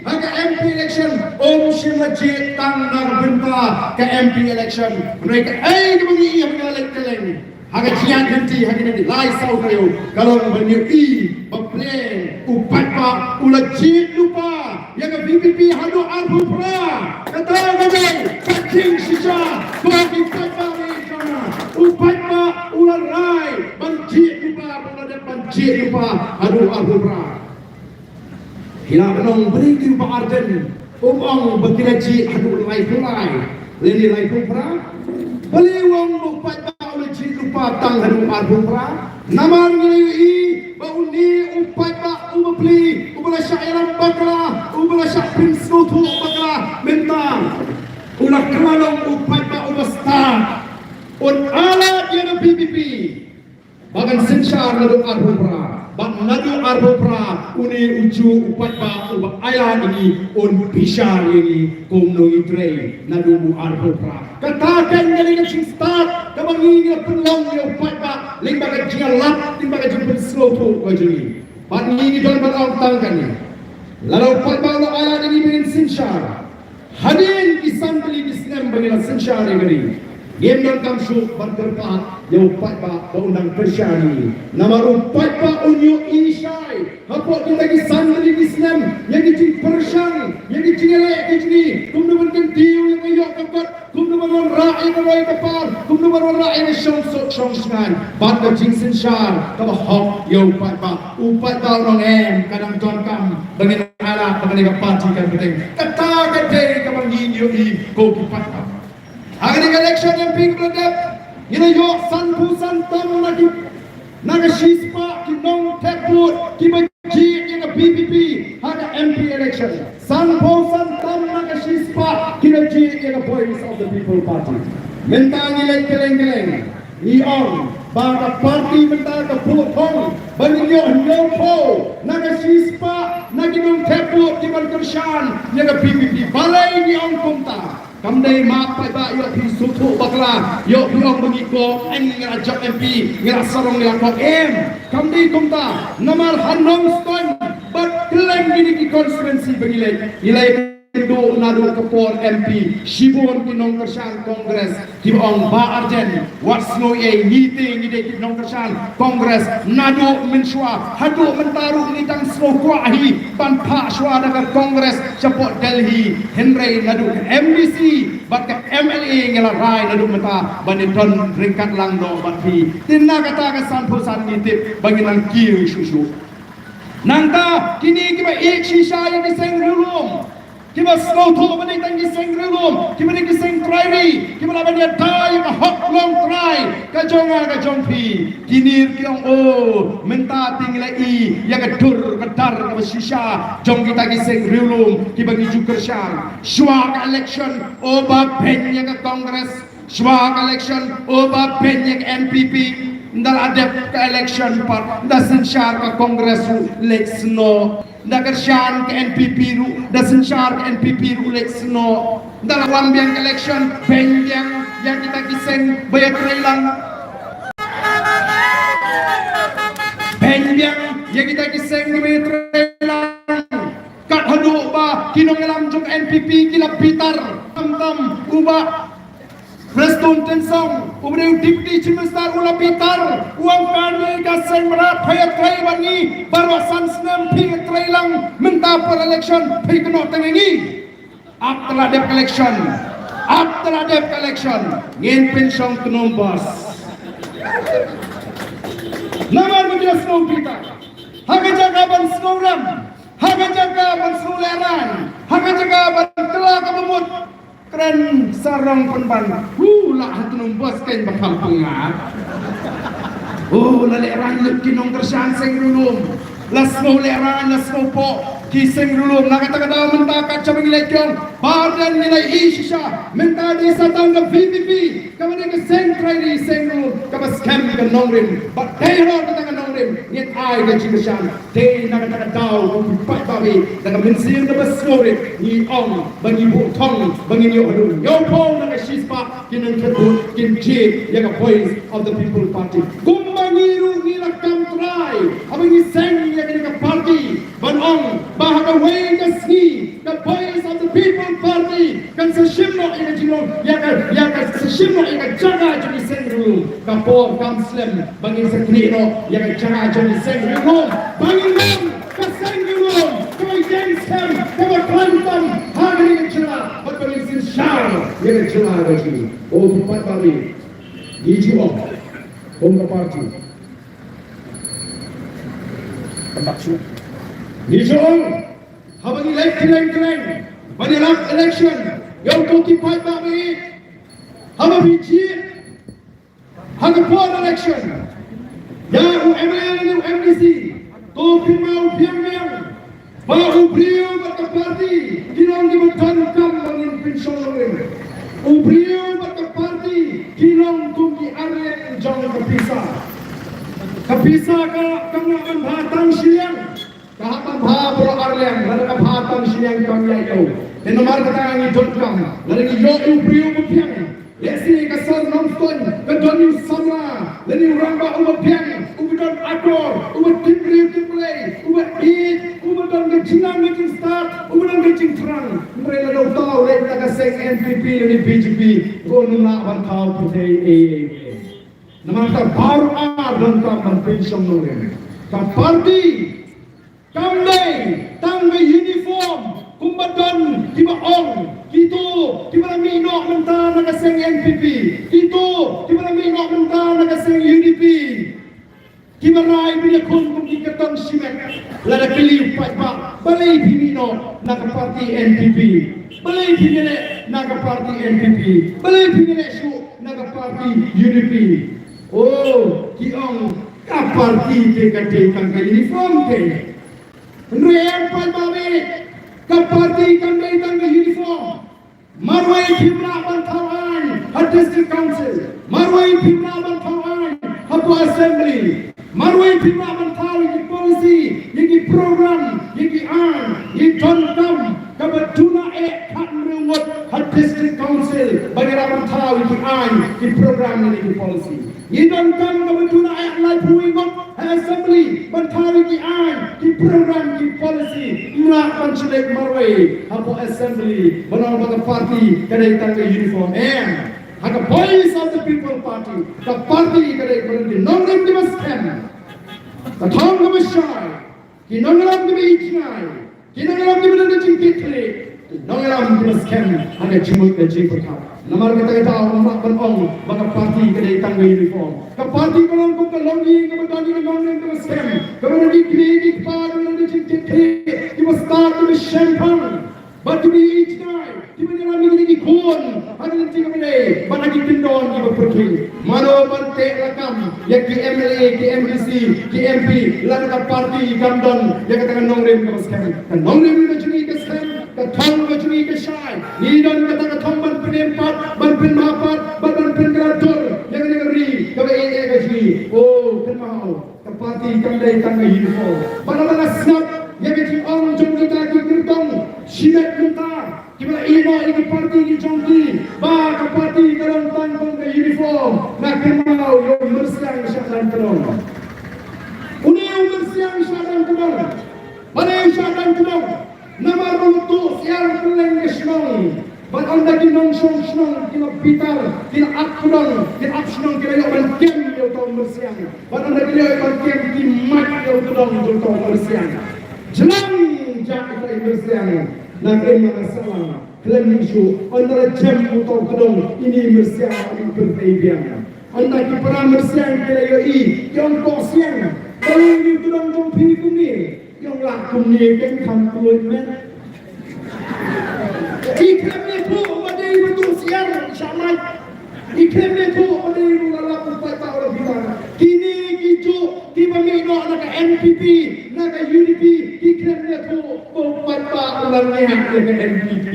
ha ka M P election um shym la jied tang na ka bynta ka M P election. Hynrei kaei kaba ngi ïohi ha kane ka leit kylleng ha ka jingïaid lynti ha kine ki lai saw taïew ka long ba ngi ïohi ba pleng u paidbah u la jied lypa ïa ka V P P haduh arphew phra. Kata ka dei ka jingshisha. Ko ki paidbah, u paidbah u la rai ban jied lypa, u la dep ban jied lypa haduh arphew phra. Ki la ban ong balei ki Bah Ardent um ong ba ki la jied haduh laiphew lai lane laiphew phra? Balei u ong ba u paidbah u la jied lypa tang haduh arphew phra? Namar ngi la ïohi ba une u paidbah u bapli, uba la shah ïalam bakla, uba la shah pynsngewthuh bakla, mynta u la kylla long u paidbah uba stad. Un ailad ïa ka V P P ba kan synshar naduh arphew phra. Bad naduh arphew phra une u juh u paidbah uba ailad ïa ngi un bishar ïa ngi kumno ngi trei naduh u arphew phra. Kata ka dei ka jingstad kaba ngi ngi la pynlong ïa u paidbah lyngba ka jingïalap, lyngba ka jingpynsngewthuh ka jong ngi. Bad ngi ngi don ban ong tang kane. Lada u paidbah u la ailad ïa ngi ba ngin synshar hadien ki san tylli ki snem ba ngi la synshar ïa ka ri, ngim donkam shuh ban kyrpad ïa u paidbah ba un nang pyrshah ïa ngi. Namar u paidbah un ïohi shai hapoh kita ki san tylli ki snem ïa ki jingpyrshang, ïa ki jingïaleh ki jong ngi, kumno ban kyntiew ïa ka ïoh ka kot, kumno ban wanrah ïa ka roi ka par, kumno ban wanrah ïa ka shongsuk shongshngaiñ. Bad ka jingsynshar kaba hok ïa u paidbah. U paidbah u ong em, ka dang donkam ba ngin ailad kane ka party ka pateng. Kata ka dei kaba ngi ïohi ko ki paidbah. Ha kane ka election M P kaba la dep, ngi la ïoh sanphew san tam na ki, na ka shispah ki nongthep vote kiba jied ïa ka V P P ha ka M P election. Sanphew san tam na ka shispah ki la jied ïa ka Voice of the People Party. Mynta ngi leit kylleng kylleng, ngi ong ba ka party mynta ka buh thong ba ngin ïoh hynñiewphew na ka shispah na ki nongthep vote kiban kyrshan ïa ka V P P. Balei ngi ong kumta? Kam dei ma paidbah ïoh phi sngewthuh bakla, ïoh phi ong ba ngi kong, eh, ngi la jop M P, ngi la sarong, ngi la kong, em. Kam dei kumta, namar ha Nongstoiñ bad kylleng kine ki constituency ba ngi leit, ngi leit kynduh naduh ka por M P, shibun ki nongkyrshan Congress kiba ong, Bah Ardent, wat sngew ei, ngi te ngi dei ki nongkyrshan Congress naduh mynshuwa haduh mynta ruh, ngi dang sngew kwah hi ban phah shuwa da ka Congress shapoh Delhi, hynrei naduh ka M D C bad ka M L A ngi la rai naduh mynta ban ïadon ryngkat lang noh bad phi. Te na kata ka sanphew san ngi tip ba ngin nang kiew shuh shuh. Nangta kine kiba ïeit shisha ïa ki seng riewlum, kiba sngewthuh ba dei tang ki seng riewlum, kiba dei ki seng trai ri, kiba lah ban ïada ïa ka hok longtrai ka jong nga ka jong phi. Kine ki ong, o, mynta te ngi la i ïa ka dur ka dar kaba shisha jong kita ki seng riewlum kiba ngi ju kyrshan. Shuwa ka election, o Bah, beiñ ïa ka Congress. Shuwa ka election, o Bah, beiñ ïa ka N P P. Ynda la dep ka election pat, ynda synshar ka Congress ruh leit snoh. Ynda kyrshan ka N P P ruh, ynda synshar ka N P P ruh leit snoh. Ynda la wan biang ka election, beiñ biang ïa kita ki seng ba ïatreilang. Beiñ biang ïa kita ki seng ba ïatreilang. Kat haduh ba ki nongïalam jong ka N P P ki la bitar tam tam, u Bah Prestone Tynsong, uba dei u Deputy Chief Minister, u la bitar, u ong kane ka seng mrad phi ïatrei bad ngi baroh san snem, phi ïatrei lang, mynta por election phi kynnoh tang ïa ngi. Ap te la dep ka election, ap te la dep ka election, ngin pynshong kynum bos. Namar ba ngi la sngew bitar. Ha ka jaka ban sngew rem, ha ka jaka ban sngew lehraiñ, ha ka jaka ban kylla kaba mut, kren sarong pynban. Hu, la ha kynum bos kein ba kham pyngat. O, la lehraiñ lut ki nongkyrshan seng riewlum. La sngew lehraiñ, la sngew pok ki seng riewlum. Na kata ka daw mynta kat shaba ngi leit ki ong, Bah Ardent, ngi la i shisha, mynta dei sa tang ka V P P kaba dei ka seng trai ri seng riewlum kaba skhem ka nongrim. Bad dei halor kata ka nongrim ngin ai ka jingkyrshan. Dei na kata ka daw, ko ki paidbah, da ka mynsiem kaba sngewrit ngi ong ba ngi buh thong ba ngin ïoh haduh hynñiewphew na ka shispah ki nongthep vote kin jied ïa ka Voice of the People Party. Kumba ngi ruh ngi la kam trai haba ngi seng ïa kane ka party ban ong ba ha kawei ka sngi ka Voice of the People Party kan sa shim noh ïa ka jinglong, ïa ka, ïa ka sa shim noh ïa ka jaka jong ki seng riewlum. Ka por kam slem ba ngin sa knieh noh ïa ka jaka jong ki seng riewlum. Ba ngin long ka seng riewlum kaba ïeng skhem, kaba khlaiñ tam ha kane ka jylla, bad ba ngin synshar ïa ka jylla ka jong ngi. O ki paidbah, ngi ju ong kum ka party, ngi ju ong, haba ngi leit kylleng kylleng ban ïalap election, ïa ko ki paidbah ba ïeit, haba phi jied ha ka por election ïa u M L A lane u M D C, to pynmih biang biang ba u briew bad ka party ki long kiba donkam ba ngin pynshong nongrim. U briew bad ka party ki long kum ki arliang jong ka pisa. Ka pisa ka, kam lah ban bha tang shiliang. Ka hap ban bha baroh arliang, lada ka bha tang shiliang kam ïaid ïa u. Te namar kata ngi donkam, lada ngi ïoh u briew ba biang, lehse ka sor Nongstoiñ ka don u samla lane u rangbah uba biang, uba don akor, uba tip briew tip Blei, uba ïeit, uba don ka jingnang ka jingstad, uba don ka jingthrang. Hynrei lada uta u leit na ka seng N P P lane B J P, ruh ym lah ban thaw pyrthei ei ei. Namar kata baroh ar donkam ban pynshong nongrim. Ka party kam dei tang ka uniform kumba don kiba ong, kito kiba la mih noh mynta na ka seng N P P, kito kiba la mih noh mynta na ka seng U D P. Ki ba rai ba ïakhun kum ki kyrtong shimet. Lada kylli u paidbah, balei phi mih noh na ka party N P P? Balei phi mih leh na ka party N P P? Balei phi mih leh shuh na ka party U D P? Oh, ki ong ka party te ka dei tang ka uniform te. Hynrei em paidbah, ka party kam dei tang ka uniform. Marwei phim lah ban thaw aiñ ha District Council. Marwei phim lah ban thaw aiñ hapoh Assembly. Marwei phim lah ban thaw ïa ki policy, ïa ki program, ïa ki aiñ, ïa ki donkam kaba duna eh khathynriew ngut ha District Council ba ngi lah ban thaw ïa ki aiñ, ki program, ïa ki policy. Ngi donkam kaba duna eh laiphew ngut ha Assembly ban thaw ïa ki aiñ, ki program, ki policy. Ym lah ban shu leit marwei hapoh Assembly ban ong ba ka party ka dei tang ka uniform. Em, ha ka Voice of the People Party, ka party ka dei kaba don ki nongrim kiba skhem, ka thong kaba shai, ki nongïalam kiba ïeit jngai, ki nongïalam kiba don ka jingkitkhlieh, ki nongïalam kiba skhem ha ka jingmut ka jingpyrkhat. Namar kata ka daw ym lah ban ong ba ka party ka dei tang ka uniform. Ka party ka long kum ka longïing kaba don ïa ki nongrim kiba skhem, kaba don ki kmie ki kpa, kaba don ka jingkitkhlieh, kiba stad kiba shemphang bad kiba ïeit jngai, kiba ïalam ïa kine ki khun ha ka lynti kaba dei bad ha ki kyndon kiba pyrthei. Mano ban teh lakam ïa ki M L A, ki M D C, ki M P lada ka party kam don ïa kata ka nongrim kaba skhem? Ka nongrim ka jong ngi ka skhem, ka thong ka jong ngi ka shai. Ngi don kata ka thong ban pynim pat, ban pynmap pat bad ban pynkylla dur ïa kane ka ri kaba ïeit ïa ka jong ngi. Oh, kynmaw, ka party kam dei tang ka uniform. Bad lada nga sngap ïa ka jingong jong kita ki kyrtong shimet mynta kiba la ïehnoh ïa ki party ki jong ki ba ka party ka long tang kum ka uniform, nga kynmaw ïa u myrsiang shah dang kdong. Une u myrsiang shah dang kdong. Balei shah dang kdong? Namar ba u tuh syiar kylleng ka shnong. Bad ynda ki nongshong shnong ki la bitar, ki la ap kdong, ki la ap shnong, ki la ïoh ban kem ïa uta u myrsiang. Bad ynda ki la ïoh ban kem, ki mait ïa u kdong jong uta u myrsiang. Jlang jah ïa uta u myrsiang na ka imlang ka sahlang. Khlem shuh, ynda la jem uta u kdong, ine i myrsiang i pyrthei biang. Ynda ki para myrsiang ki la ïohi, ki ong, "Koh siang, balei ine i kdong jong phi kumne?" Ïong lah kumne, ken kham kloi met. I khlem ïathuh ba dei ba tuh syiar shah mait. I khlem ïathuh ba dei ba la lap u paidbah u la bitar. Kine kijuh kiba mih noh na ka N P P, na ka U D P, ki khlem ïathuh ba u paidbah u la ngiah ïa ka N P P.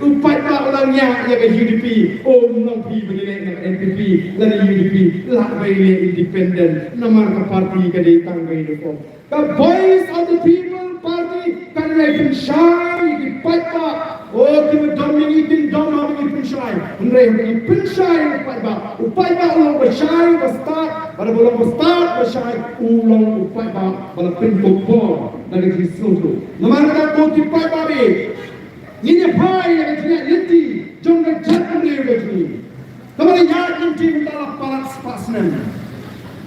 U paidbah u la ngiah ïa ka U D P. Ym long phi ba ngi leh na ka N P P lane U D P, lah ba ngi leh independent. Namar ka party ka dei tang ka uniform. Ka Voice of the People Party kan ïai pynshai ïa ki paidbah. O, kiba dom ïa ngi kin dom haba ngi pynshai. Hynrei haba ngi pynshai ïa u paidbah, u paidbah u long ba shai ba stad, bad haba u long ba stad ba shai, u long u paidbah ba la pynkup bor na ka jingsngewthuh. Namar kata ko ki paidbah, ngin ïa phai ïa ka jingïaid lynti jong ka jaitbynriew ka jong ngi. Kaba la ïaid lynti mynta la palat spah snem.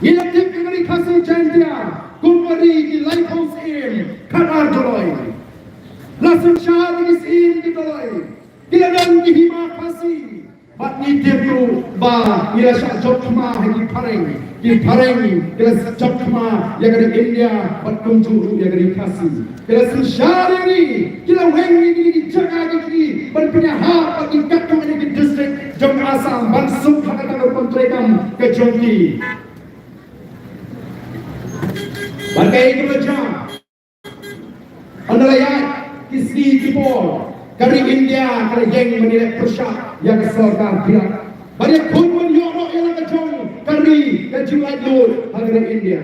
Ngi la tip ïa ka Ri Khasi Jaiñtia kum ka ri ki laiphew syiem khatar doloi. La synshar ïa ki syiem ki doloi. Ki la don ki hima Khasi. Bad ngi tip ruh ba ngi la shah jop thma ha ki phareng. Ki phareng ki la jop thma ïa ka ri India bad kumjuh ruh ïa ka ri Khasi. Ki la synshar ïa ngi, ki la weng ïa ngi ki jaka ki, ban pynïahap bad ki katto katne ki district jong Assam ban suk ha kata ka rukom treikam ka jong ki. Bad kaei kaba jia? Ynda la ïaid ki sngi ki por, ka ri India ka la ïeng ban ïaleh pyrshah ïa ka sorkar Birak. Ban ïakhun ban ïoh noh ïa la ka jong ka ri, ka jinglaitluid ha ka ri India.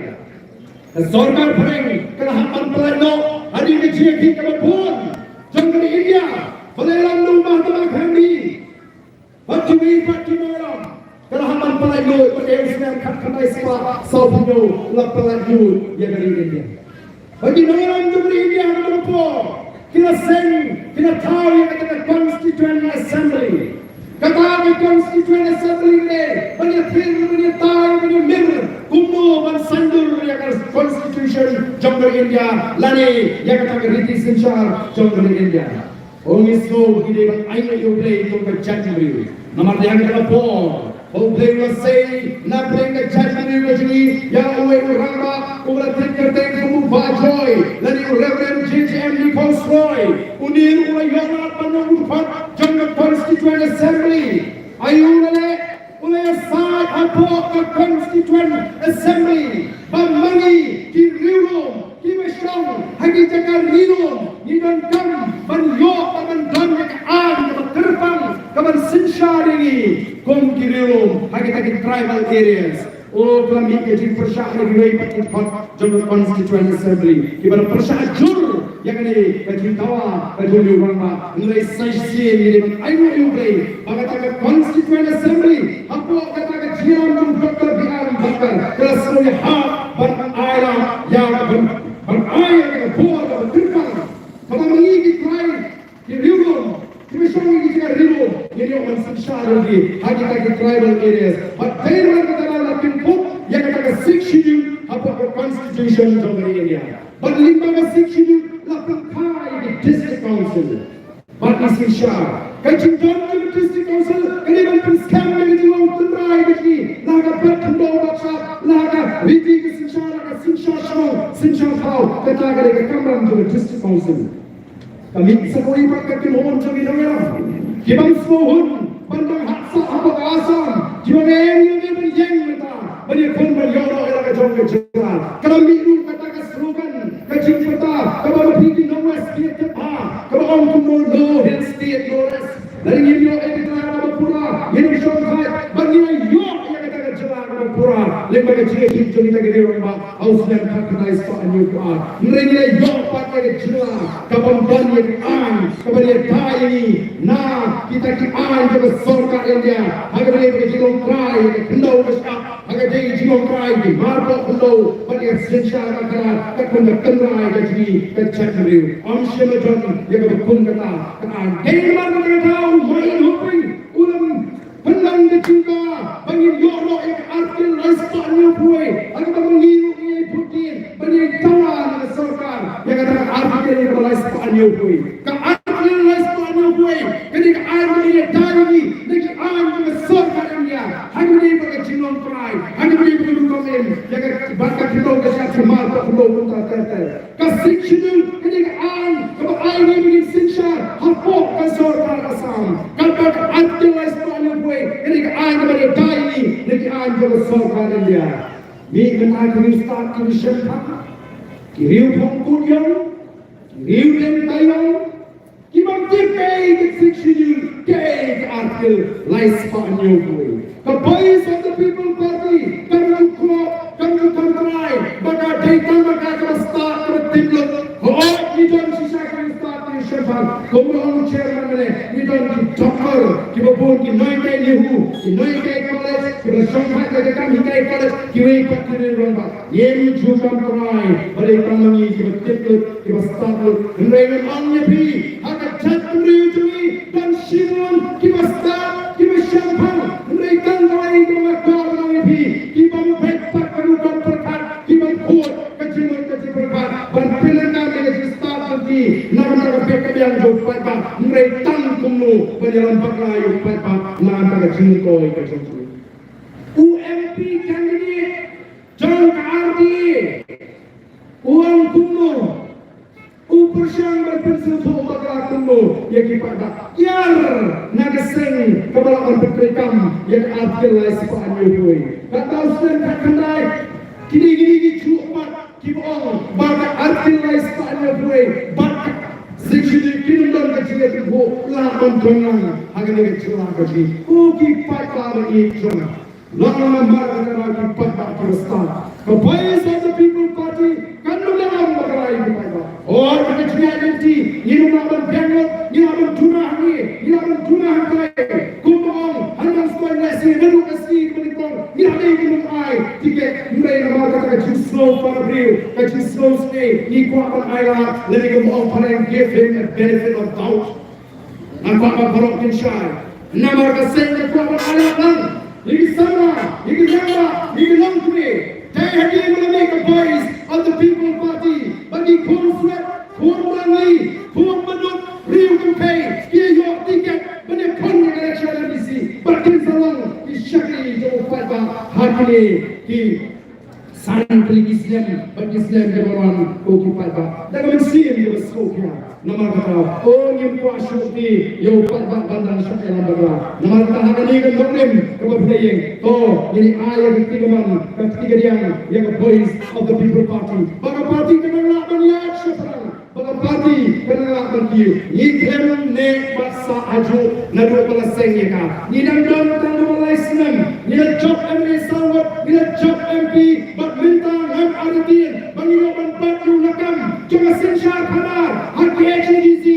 Ka sorkar phareng ka la hap ban pynlait noh hadien ka jingïakhih kaba bun jong ka ri India, ba la ïalam da u Mahatma Gandhi. Bad kiwei pat ki nongïalam ka la hap ban pynlait noh, bad ha u snem khatkhyndai spah sawphew hynñiew la pynlait noh ïa ka ri India. Bad ki nongïalam jong ka ri India ha kata ka por ki la seng, ki la thaw ïa kata ka Constituent Assembly. Kata ka Constituent Assembly ne ban ïathir, ban ïatai, ban ïamir kumno ban saiñdur ïa ka Constitution jong ka ri India lane ïa kata ka riti synshar jong ka ri India. Ong, ngi sngew ba ngi dei ban ainguh ïa U Blei kum ka jaitbynriew. Namar ïa kata ka por U Blei u la sei na pdeng ka jaitbynriew ka jong ngi ïa uwei u rangbah uba la tip kyrteng kum u Bah Joy lane u Reverend J J M Nichols Roy. Une ruh u la ïoh lad ban long u dkhot jong ka Constituent Assembly. Aïu lane u la ïasaid hapoh ka Constituent Assembly ba ma ngi ki riewlum kiba shong ha ki jaka ri lum ngi donkam ban ïoh ban don ïa ka aiñ kaba kyrpang kaban synshar ïa ngi kum ki riewlum ha kita ki tribal areas. O, ka la mih ka jingpyrshah na kiwei pat ki dkhot jong ka Constituent Assembly kiba la pyrshah jur ïa kane ka jingdawa ka jong u rangbah. Hynrei sa shisien ngi dei ban ainguh ïa U Blei ba kata ka Constituent Assembly hapoh kata ka jingïalam jong u Doctor B R Ambedkar ka la sngewhap ban ai lad ïa ka ban ban ai ïa ka bor kaba kyrpang kaba ma ngi ki trai ki riewlum kiba shong ha ki jaka ri lum ngin ïoh ban synshar ïa ki ha kita ki tribal areas. Bad dei namar kata ba la pynphut ïa kata ka Sixth Schedule hapoh ka Constitution jong ka India. Bad lyngba ka Sixth Schedule la pynkha ïa ki District Council. Bad ngi synshar ka jingdon jong ka District Council ka dei ban pynskhem ïa ka jinglong tynrai ka jong ngi la ka bad khyndew bad shap, la ka riti ka synshar, la ka synshar shnong synshar thaw. Kata ka dei ka kamram jong ka District Council. Ka mih sa kawei pat ka kynhun jong ngi nongïalam ki bym sngewhun ban dang haksah hapoh ka Assam, kiba ong ïa ngi ban ïeng mynta ban ïakhun ban ïoh noh ïa la ka jong ka jylla. Ka la mih ruh kata ka slogan, ka jingpyrta kaba ma phi ki nong West ki tip bha, kaba ong kumno, no hill state, no rest. Lada ngim ïoh ïa ka jylla kaba pura, ngin ym shong khlaiñ. Bad ngi la ïoh ïa kata ka jylla kaba pura lyngba ka jingïakhih jong kita ki rangbah ha u snem khatkhyndai spah hynñiewphew ar. Hynrei ngi la ïoh pat ïa ka jylla kabym don ïa ka aiñ, kaba ïada ïa ngi na kita ki aiñ jong ka sorkar India. Ha kaba ïadei bad ka jinglong trai ka khyndew ka shyiap, ha kaba ïadei jinglong trai ki marpoh khyndew bad ïa ka synshar ka kra katkum ka tynrai ka jong ngi ka jaitbynriew. Ym shym la don ïa kaba kum kata ka aiñ. Dei namar kata ka daw u Martin Hoping u la pynlong ka jingkyrmen ba ngin ïoh noh ïa ka Article lai spah hynñiewphew wei, ha kaba ma ngi ruh ngi ïai vote ban ïai dawa na ka sorkar ïa kata ka Article lai spah hynñiewphew wei. Ka Article lai spah hynñiewphew wei ka dei ka aiñ kaba ïada ïa ngi na ki aiñ jong ka sorkar India, ha kaba ïadei bad ka jinglong trai, ha kaba ïadei bad ka rukom im ïa ka bad ka khyndew ka shyiap, ki marpoh khyndew kumta ter ter. Ka Sixth Schedule ka dei ka aiñ kaba ai ngi ba ngin synshar hapoh ka sorkar Assam. Katba ka Article lai spah hynñiewphew wei ka dei ka aiñ kaba ïada ïa ngi na ki aiñ jong ka sorkar India. Mih mynta ki riewstad kiba shemphang, ki riew phong kut ïong, ki riew dieng taïew, ki bym tip kaei ka Sixth Schedule, kaei ka Article lai spah hynñiewphew wei. Ka Voice of the People Party kam ju khot, kam ju thaw trai ba ka dei tang ma ka kaba stad kaba tip lut. Hooid, ngi don shisha ki riewstad ki shemphang, kumba ong u chairman mynne, ngi don ki doctor kiba bun, ki Noitei Nehu, ki Noitei College, kiba shongthait ka kam hikai college, kiwei pat ki riewrangbah. Ngim ju kam trai ba dei tang ma ngi kiba tip lut, kiba stad lut. Hynrei ngan ong ïa phi, ha ka jaitbynriew jong ngi don shibun kiba stad, kiba shemphang. Hynrei tang kawei kaba nga kwah ban ong ïa phi, ki bym beit pat ka rukom pyrkhat, ki bym khuid ka jingmut ka jingpyrkhat ban pynlong ïa ka jingstad jong ki na ka bynta ka beit ka biang jong u paidbah. Hynrei tang kumno ban ïalam bakla ïa u paidbah na ka bynta ka jingmyntoi ka jong ki. U M P candidate jong ka R D A u ong kumno, u pyrshang ban pynsngewthuh bakla kumno ïa ki paidbah. Kiar na ka seng kaba lah ban pyntreikam ïa ka Article lai spah hynñiewphew wei. Katba u snem khatkhyndai, kine kine ki juh pat kiba ong ba ka Article lai spah hynñiewphew wei bad ka Sixth Schedule kin ym don ka jingïatynjuh, lah ban don lang ha kane ka jylla ka jong ngi. Ko ki paidbah ba ïeit jong nga, long namar kata ki paidbah kiba stad. Ka Voice of the People Party kan ym ïalam bakla ïa ki paidbah. Hooid, ka jingïaid lynti ngin ym lah ban biang lut, ngin lah ban duna hangne, ngin lah ban duna hangtai. Kumba ong, hynrei sngewbha lehse naduh ka sngi kaba nyngkong ngi la dei ban ai tiket. Hynrei namar kata ka jingsngew para briew, ka jingsngew sngewsih, ngi kwah ban ai lad, lane kumba ong phareng, give him a benefit of doubt. Nga kwah ba baroh kin shai. Namar ka seng ka kwah ban ai lad lang ïa ki samla, ïa ki rangbah, ïa ki longkmie. Dei hadien ba la mih ka Voice of the People Party ba ki khun Swet, khun Bangli, khun Badut, riew Kynthei ki ïoh tiket ban ïakhun ïa ka election M D C. Ba kin sa long ki shakri jong u paidbah ha kine ki san tylli ki snem bad ki snem kiba wan, ko ki paidbah. Da ka mynsiem kaba sngewkhia. Namar kata, o, ngim kwah shuh te ïa u paidbah ban dang shah ïalam bakla. Namar kata, ha kane ka nongrim kaba phylla ïeng, to ngin ïa ai ïa ka kti kamon, ka kti kadiang ïa ka Voice of the People Party. Ba ka party kan nang lah ban ïaid shaphrang. Ba ka party kan nang lah ban kiew. Ngi khlem neh bad sah hajuh naduh ba la seng ïa ka. Ngi dang don tang kaba lai snem. Ngi la jop M L A saw ngut, ngi la jop M P, bad mynta ngam artatien ba ngin ïoh ban bat ïa u lakam jong ka synshar khadar ha K H A D C.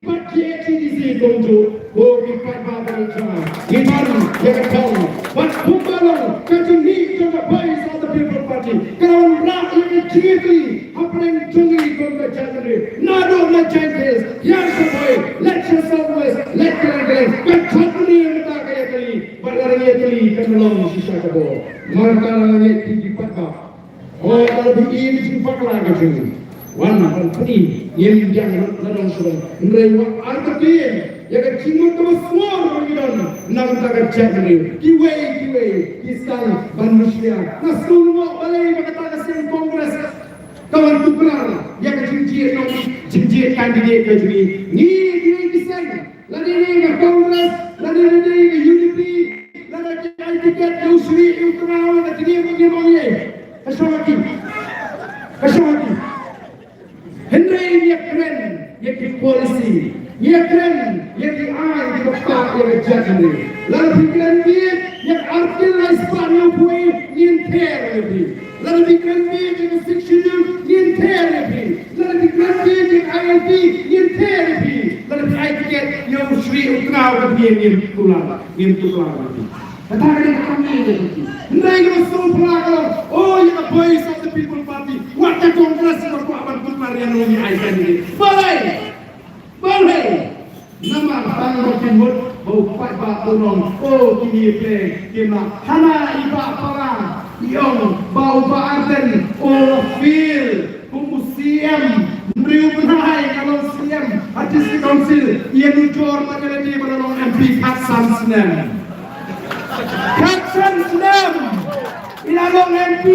Bad K H A D C kumjuh, ko ki paidbah ba ïeit jong nga, ngi don ïa ka thong. Bad kumba long ka jingmih jong ka Voice of the People Party, ka la wanrah ïa ka jingïatylli hapdeng jong ngi kum ka jaitbynriew. Naduh na Jaintia Hills, Jaiñtia Phoi, leit sha South West, leit Kylleng Kylleng, ka jaitbynriew mynta ka ïatylli. Bad lada ngi ïatylli, kan long shisha ka bor. Namar kata, nga ngeit ïa phi ki paidbah, oh, lada phi i ïa ka jingbakla ka jong ngi, wan ban pyni. Ngim biang la dong sha dong, hynrei wat artatien ïa ka jingmut kaba sngur ba ngi don na ka bynta ka jaitbynriew. Kiwei kiwei ki sdang ban mushlia. Nga sngewlyngngoh balei ba kata ka seng Congress ka wan tuklar ïa ka jingjied nong, jingjied candidate ka jong ngi. Ngi kiwei ki seng, lada dei ka Congress, lada dei ka U D P, lada ki ai tiket ïa u Shri, ïa u Tnga, ïa ka jingim, ïa ka jingim, ïa ka shong ha ki, ka shong ha ki. Hynrei ngi ïa kren ïa ki policy, ngi ïa kren ïa ki aiñ kiba ktah ïa ka jaitbynriew. Lada phi kren bieit ïa ka Article lai spah hynñiewphew, ngin ther ïa phi. Lada phi kren bieit ïa ka Sixth Schedule, ngin ther ïa phi. Lada phi kren bieit ïa ka I L P, ngin ther ïa phi. Lada phi ai tiket ïa u Shri, u Tnga, u Kynthei, ngin tuklar, ngin tuklar ïa phi. Kata ka dei ka kam ïa phi. Hynrei kaba sngewphylla ka long, oh, ïa ka Voice of the People Party, wat ka Congress ka kwah ban tuklar ïano ngi ai candidate. Balei? Balei? Namar tang ba ki mut ba u paidbah u ong, oh, kine ki pyrshah, ki ma, hana i Bah Parang i ong ba u Bah Ardent u la fail kum u C M, hynriew bnai ka long C M ha District Council, ïa nujor ma ka lady ba la long M P khatsan snem. Khatsan snem i la long M P,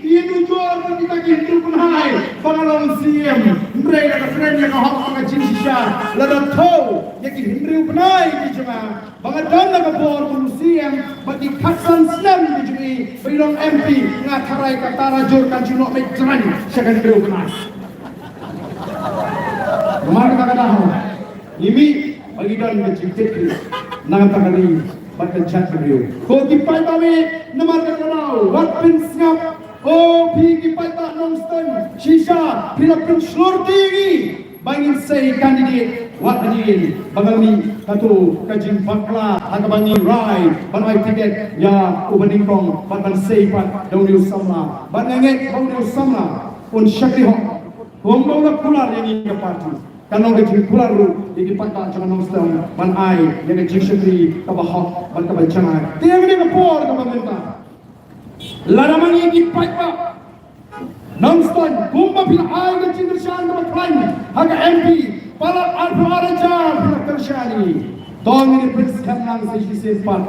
ïa nujor ma kita ki hynriew bnai ba nga long C M. Hynrei lada kren ïa ka hok bad ka jingshisha, lada thew ïa ki hynriew bnai ki jong nga ba nga don ha ka bor kum u C M bad ki khatsan snem ki jong ngi ba i long M P, nga tharai ka Tarajur kan shu noh mih jrang sha ka hynriew bnai. Namar kata ka daw ngi mih ba ngi don ka jingkitkhlieh na ka bynta ka ri bad ka jaitbynriew. Ko ki paidbah, namar kata ka daw wat pynsngap. O phi ki paidbah Nongstoiñ, shisha phi la pynshlur ïa ngi ba ngin sei candidate. Wat hadien ba ngi mih, kato ka jingbakla ha kaba ngi rai ban ai tiket ïa u banyngkong bad ban sei pat da une u samla. Bad nga ngeit ba une u samla un shakri hok. Kumba u la kular ïa ngi ka party, kan long ka jingkular ruh ïa ki paidbah jong ka Nongstoiñ ban ai ïa ka jingshakri kaba hok bad kaba janai. Te ha kane ka por kaba mynta, lada ma ngi ki paidbah Nongstoiñ, kumba phi la ai ka jingkyrshan kaba khlaiñ ha ka M P, palat arphew ar hajar phi la kyrshan ïa ngi. To ngin ïa pynskhem lang sa shisien pat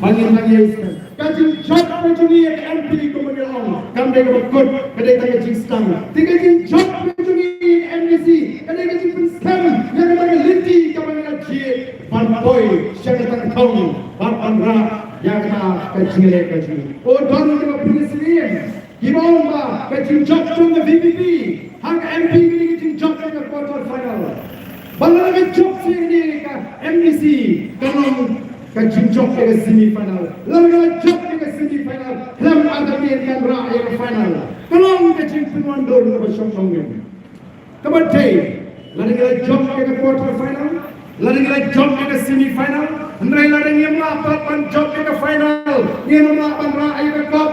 ba ngin nang ïa skhem. Ka jingjop ka jong ngi ïa ka M P kumba ngi la ong, kam dei kaba kut, ka dei tang ka jingsdang. Te ka jingjop ka jong ngi ïa ka M D C ka dei ka jingpynskhem ïa kata ka lynti kaba ngi la jied ban poi sha kata ka thong bad ban rah ïa kata ka jingïaleh ka jong ngi. O don kaba pynïasyriem kiba ong ba ka jingjop jong ka V P P ha ka M P ka dei ka jingjop ïa ka quarter final. Ba lada ka jop sha ïa ka M D C ka long ka jingjop ïa ka semi final. Lada ka jop ïa ka semi final, khlem artatien kan rah ïa ka final. Ka long ka jingpynwandur kaba shong nongrim. Kaba dei, lada ngi la jop ïa ka quarter final, lada ngi la jop ïa ka semi final, hynrei lada ngim lah pat ban jop ïa ka final, ngim lah ban rah ïa ka cup.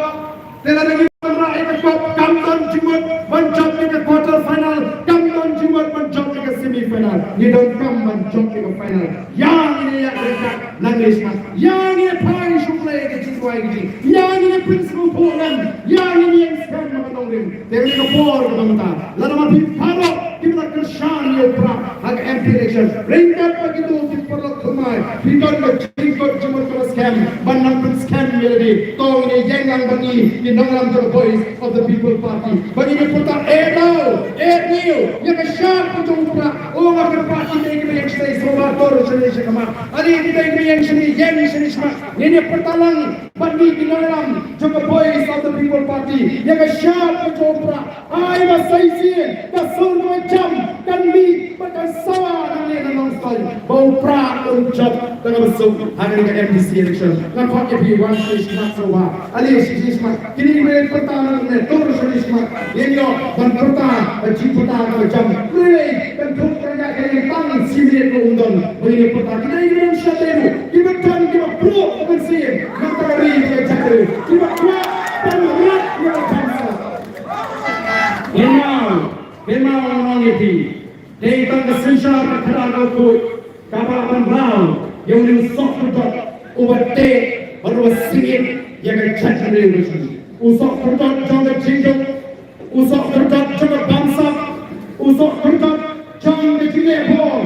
Te lada ngim lah ban rah ïa ka cup, kam don jingmut ban jop ïa ka quarter final, kam don jingmut ban jop ïa ka semi final. Ngi donkam ban jop ïa ka final. Ïa ngin ïa ïaid ryngkat nangne shakhmat. Ïa ngin ïa phai shuh ïa ka jingduwai ka jong ngi. Ïa ngin ïa pynsngewthuh lem. Ïa ngin ïa skhem ha ka nongrim. Te ha kane ka por kaba mynta, lada ma phi baroh kiba la kyrshan ïa u Prah ha ka M P election, ryngkat bad kito ki paralok thymmai, phi don ka jingkut jingmut kaba skhem ban nang pyn skhem ïa lade. To ngin ïeng lang bad ngi ki nongïalam jong ka Voice of the People Party. Bad ngin ïa pyrta eh daw, eh niw ïa ka shap ka jong u Prah. O nga kyrpad ki dei kiba ïeng shane sngewbha, to ruh shane sha khmat. Ani ki dei kiba ïeng shane, ïeng shane shakhmat. Ngin ïa pyrta lang bad ngi ki nongïalam jong ka Voice of the People Party ïa ka shap ka jong u Prah. Ai ba sa shisien ka sur kaba jam kan mih bad kan sawa nangne na Nongstoiñ ba u Prah un jop da kaba suk ha kane ka M D C election. Nga khot ïa phi wan shane shakhmat sngewbha. Ale shane shakhmat. Kine kiba pyrta nangne, to ruh shane shakhmat. Ngin ïoh ban pyrta ka jingpyrta kaba jam. Hynrei kan thok kan ïaid kan ïeng tang shi minit ruh ym don ba ngin ïa pyrta. Kine kiba don shatei ruh, kiba don kiba pyrta ka mynsiem na ka ri ka jaitbynriew, kiba kwah ban rat ïa ka bamsap. Kynmaw, kynmaw ngan ong ïa phi. Dei tang ka synshar ka khadar ka khuid kaba ban baw ïa une u sohkordot uba teh bad uba sngewsih ïa ka jaitbynriew ka jong ngi. U sohkordot jong ka jingduk, u sohkordot jong ka bamsap, u sohkordot jong ka jingleh bor,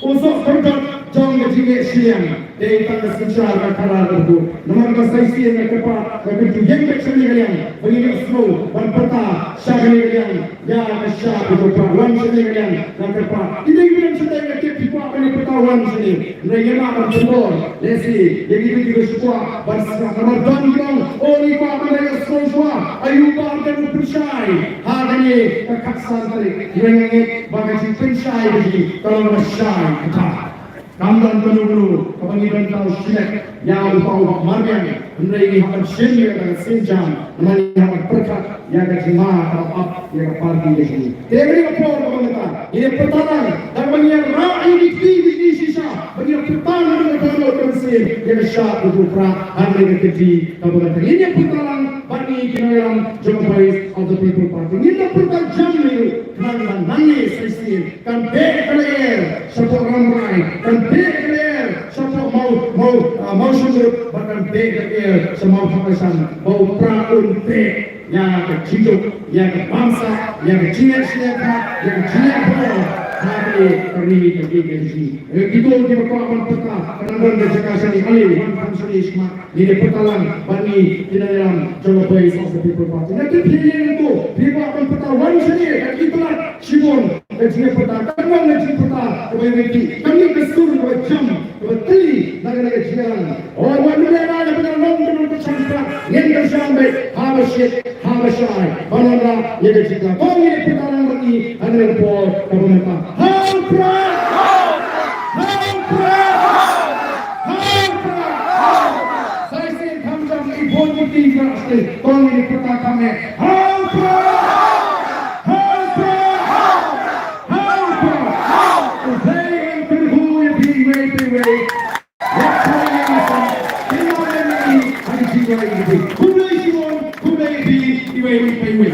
u sohkordot jong ka jingleh shiliang. Dei tang ka synshar ka khadar ka khuid. Namar kata sa shisien nga kyrpad, nga kyntu ïeng beit sha kane ka liang ba ngin ïohsngew ban pyrta sha kane ka liang ïa ka shap ka jong u Prah. Wan shane ka liang, nga kyrpad. Ki dei ki dei shatei, nga tip ki kwah ban ïa pyrta, wan shane. Hynrei ngim lah ban pynbor lehse ïa kito kiba shu kwah ban sngap. Namar don kiba ong, o ngi kwah ban ïohsngew shuwa aïu ba kan pynshai ha kane ka khatsan tarik. Hynrei nga ngeit ba ka jingpynshai ka jong ngi ka long kaba shai katta. Kam don kano kano kaba ngi don tang shimet ïa u Bah Marbiang, hynrei ngi hap ban shim ïa kata ka sienjam, namar ngi hap ban pyrkhat ïa ka jingma kaba ap ïa ka party ka jong ngi. Te kane ka por kaba mynta ngi ïa pyrta lang, da kaba ngi ïa rah ïa ki kti ki kti shisha ba ngi ïa pyrta lang ïa ka dohnud ka mynsiem ïa ka shap ka jong u Prah ha kane ka kti kaba mynta. Ngi ïa pyrta lang bad ngi ki nongïalam jong ka Voice of the People Party. Ngi ïa pyrta jam ïa u khnang ba nangne sa shisien kan beh ka lyer shapoh Rambrai, kan beh ka lyer shapoh Maw, Maw, ah, Mawshynrut, bad kan beh ka lyer sha Mawthadraishan, ba u Prah un beh ïa ka jingduk, ïa ka bamsap, ïa ka jingleh shiliang, ïa ka jingleh bor ha kane ka ri ka ri ka jong ngi. Eh, kito kiba kwah ban pyrta, kan don ka jaka shane, ale wan kham shane shakhmat. Ngi ïa pyrta lang bad ngi ki nongïalam jong ka Voice of the People Party. Nga tip phi ïa ngi to, phi kwah ban pyrta, wan shane, ka itynnad shibun ka jingïapyrta, kan wan ka jingpyrta kaba iwei, kan ïeng ka sur kaba jam kaba tli na ka, na ka jingïalang. O wan, ngi ïa ngi ban ïalong ban ïalong ka jingpyrta, ngin kyrshan beit haba shit haba shai ban wanrah ïa ka jingpyrta. To ngin ïa pyrta lang bad ngi ha kane ka por kaba mynta. Ha u Prah! Ha u Prah! Ha u Prah! Sa shisien kham jam i bun ki kti ki rah shisien. To ngin ïa pyrta kham eh. Ha u Prah! Ha u Prah! Ha u Prah! U Blei un kyrkhu ïa phi iwei pa iwei. Ïa phi ïa phi. Khublei shibun, khublei ïa phi iwei pa iwei.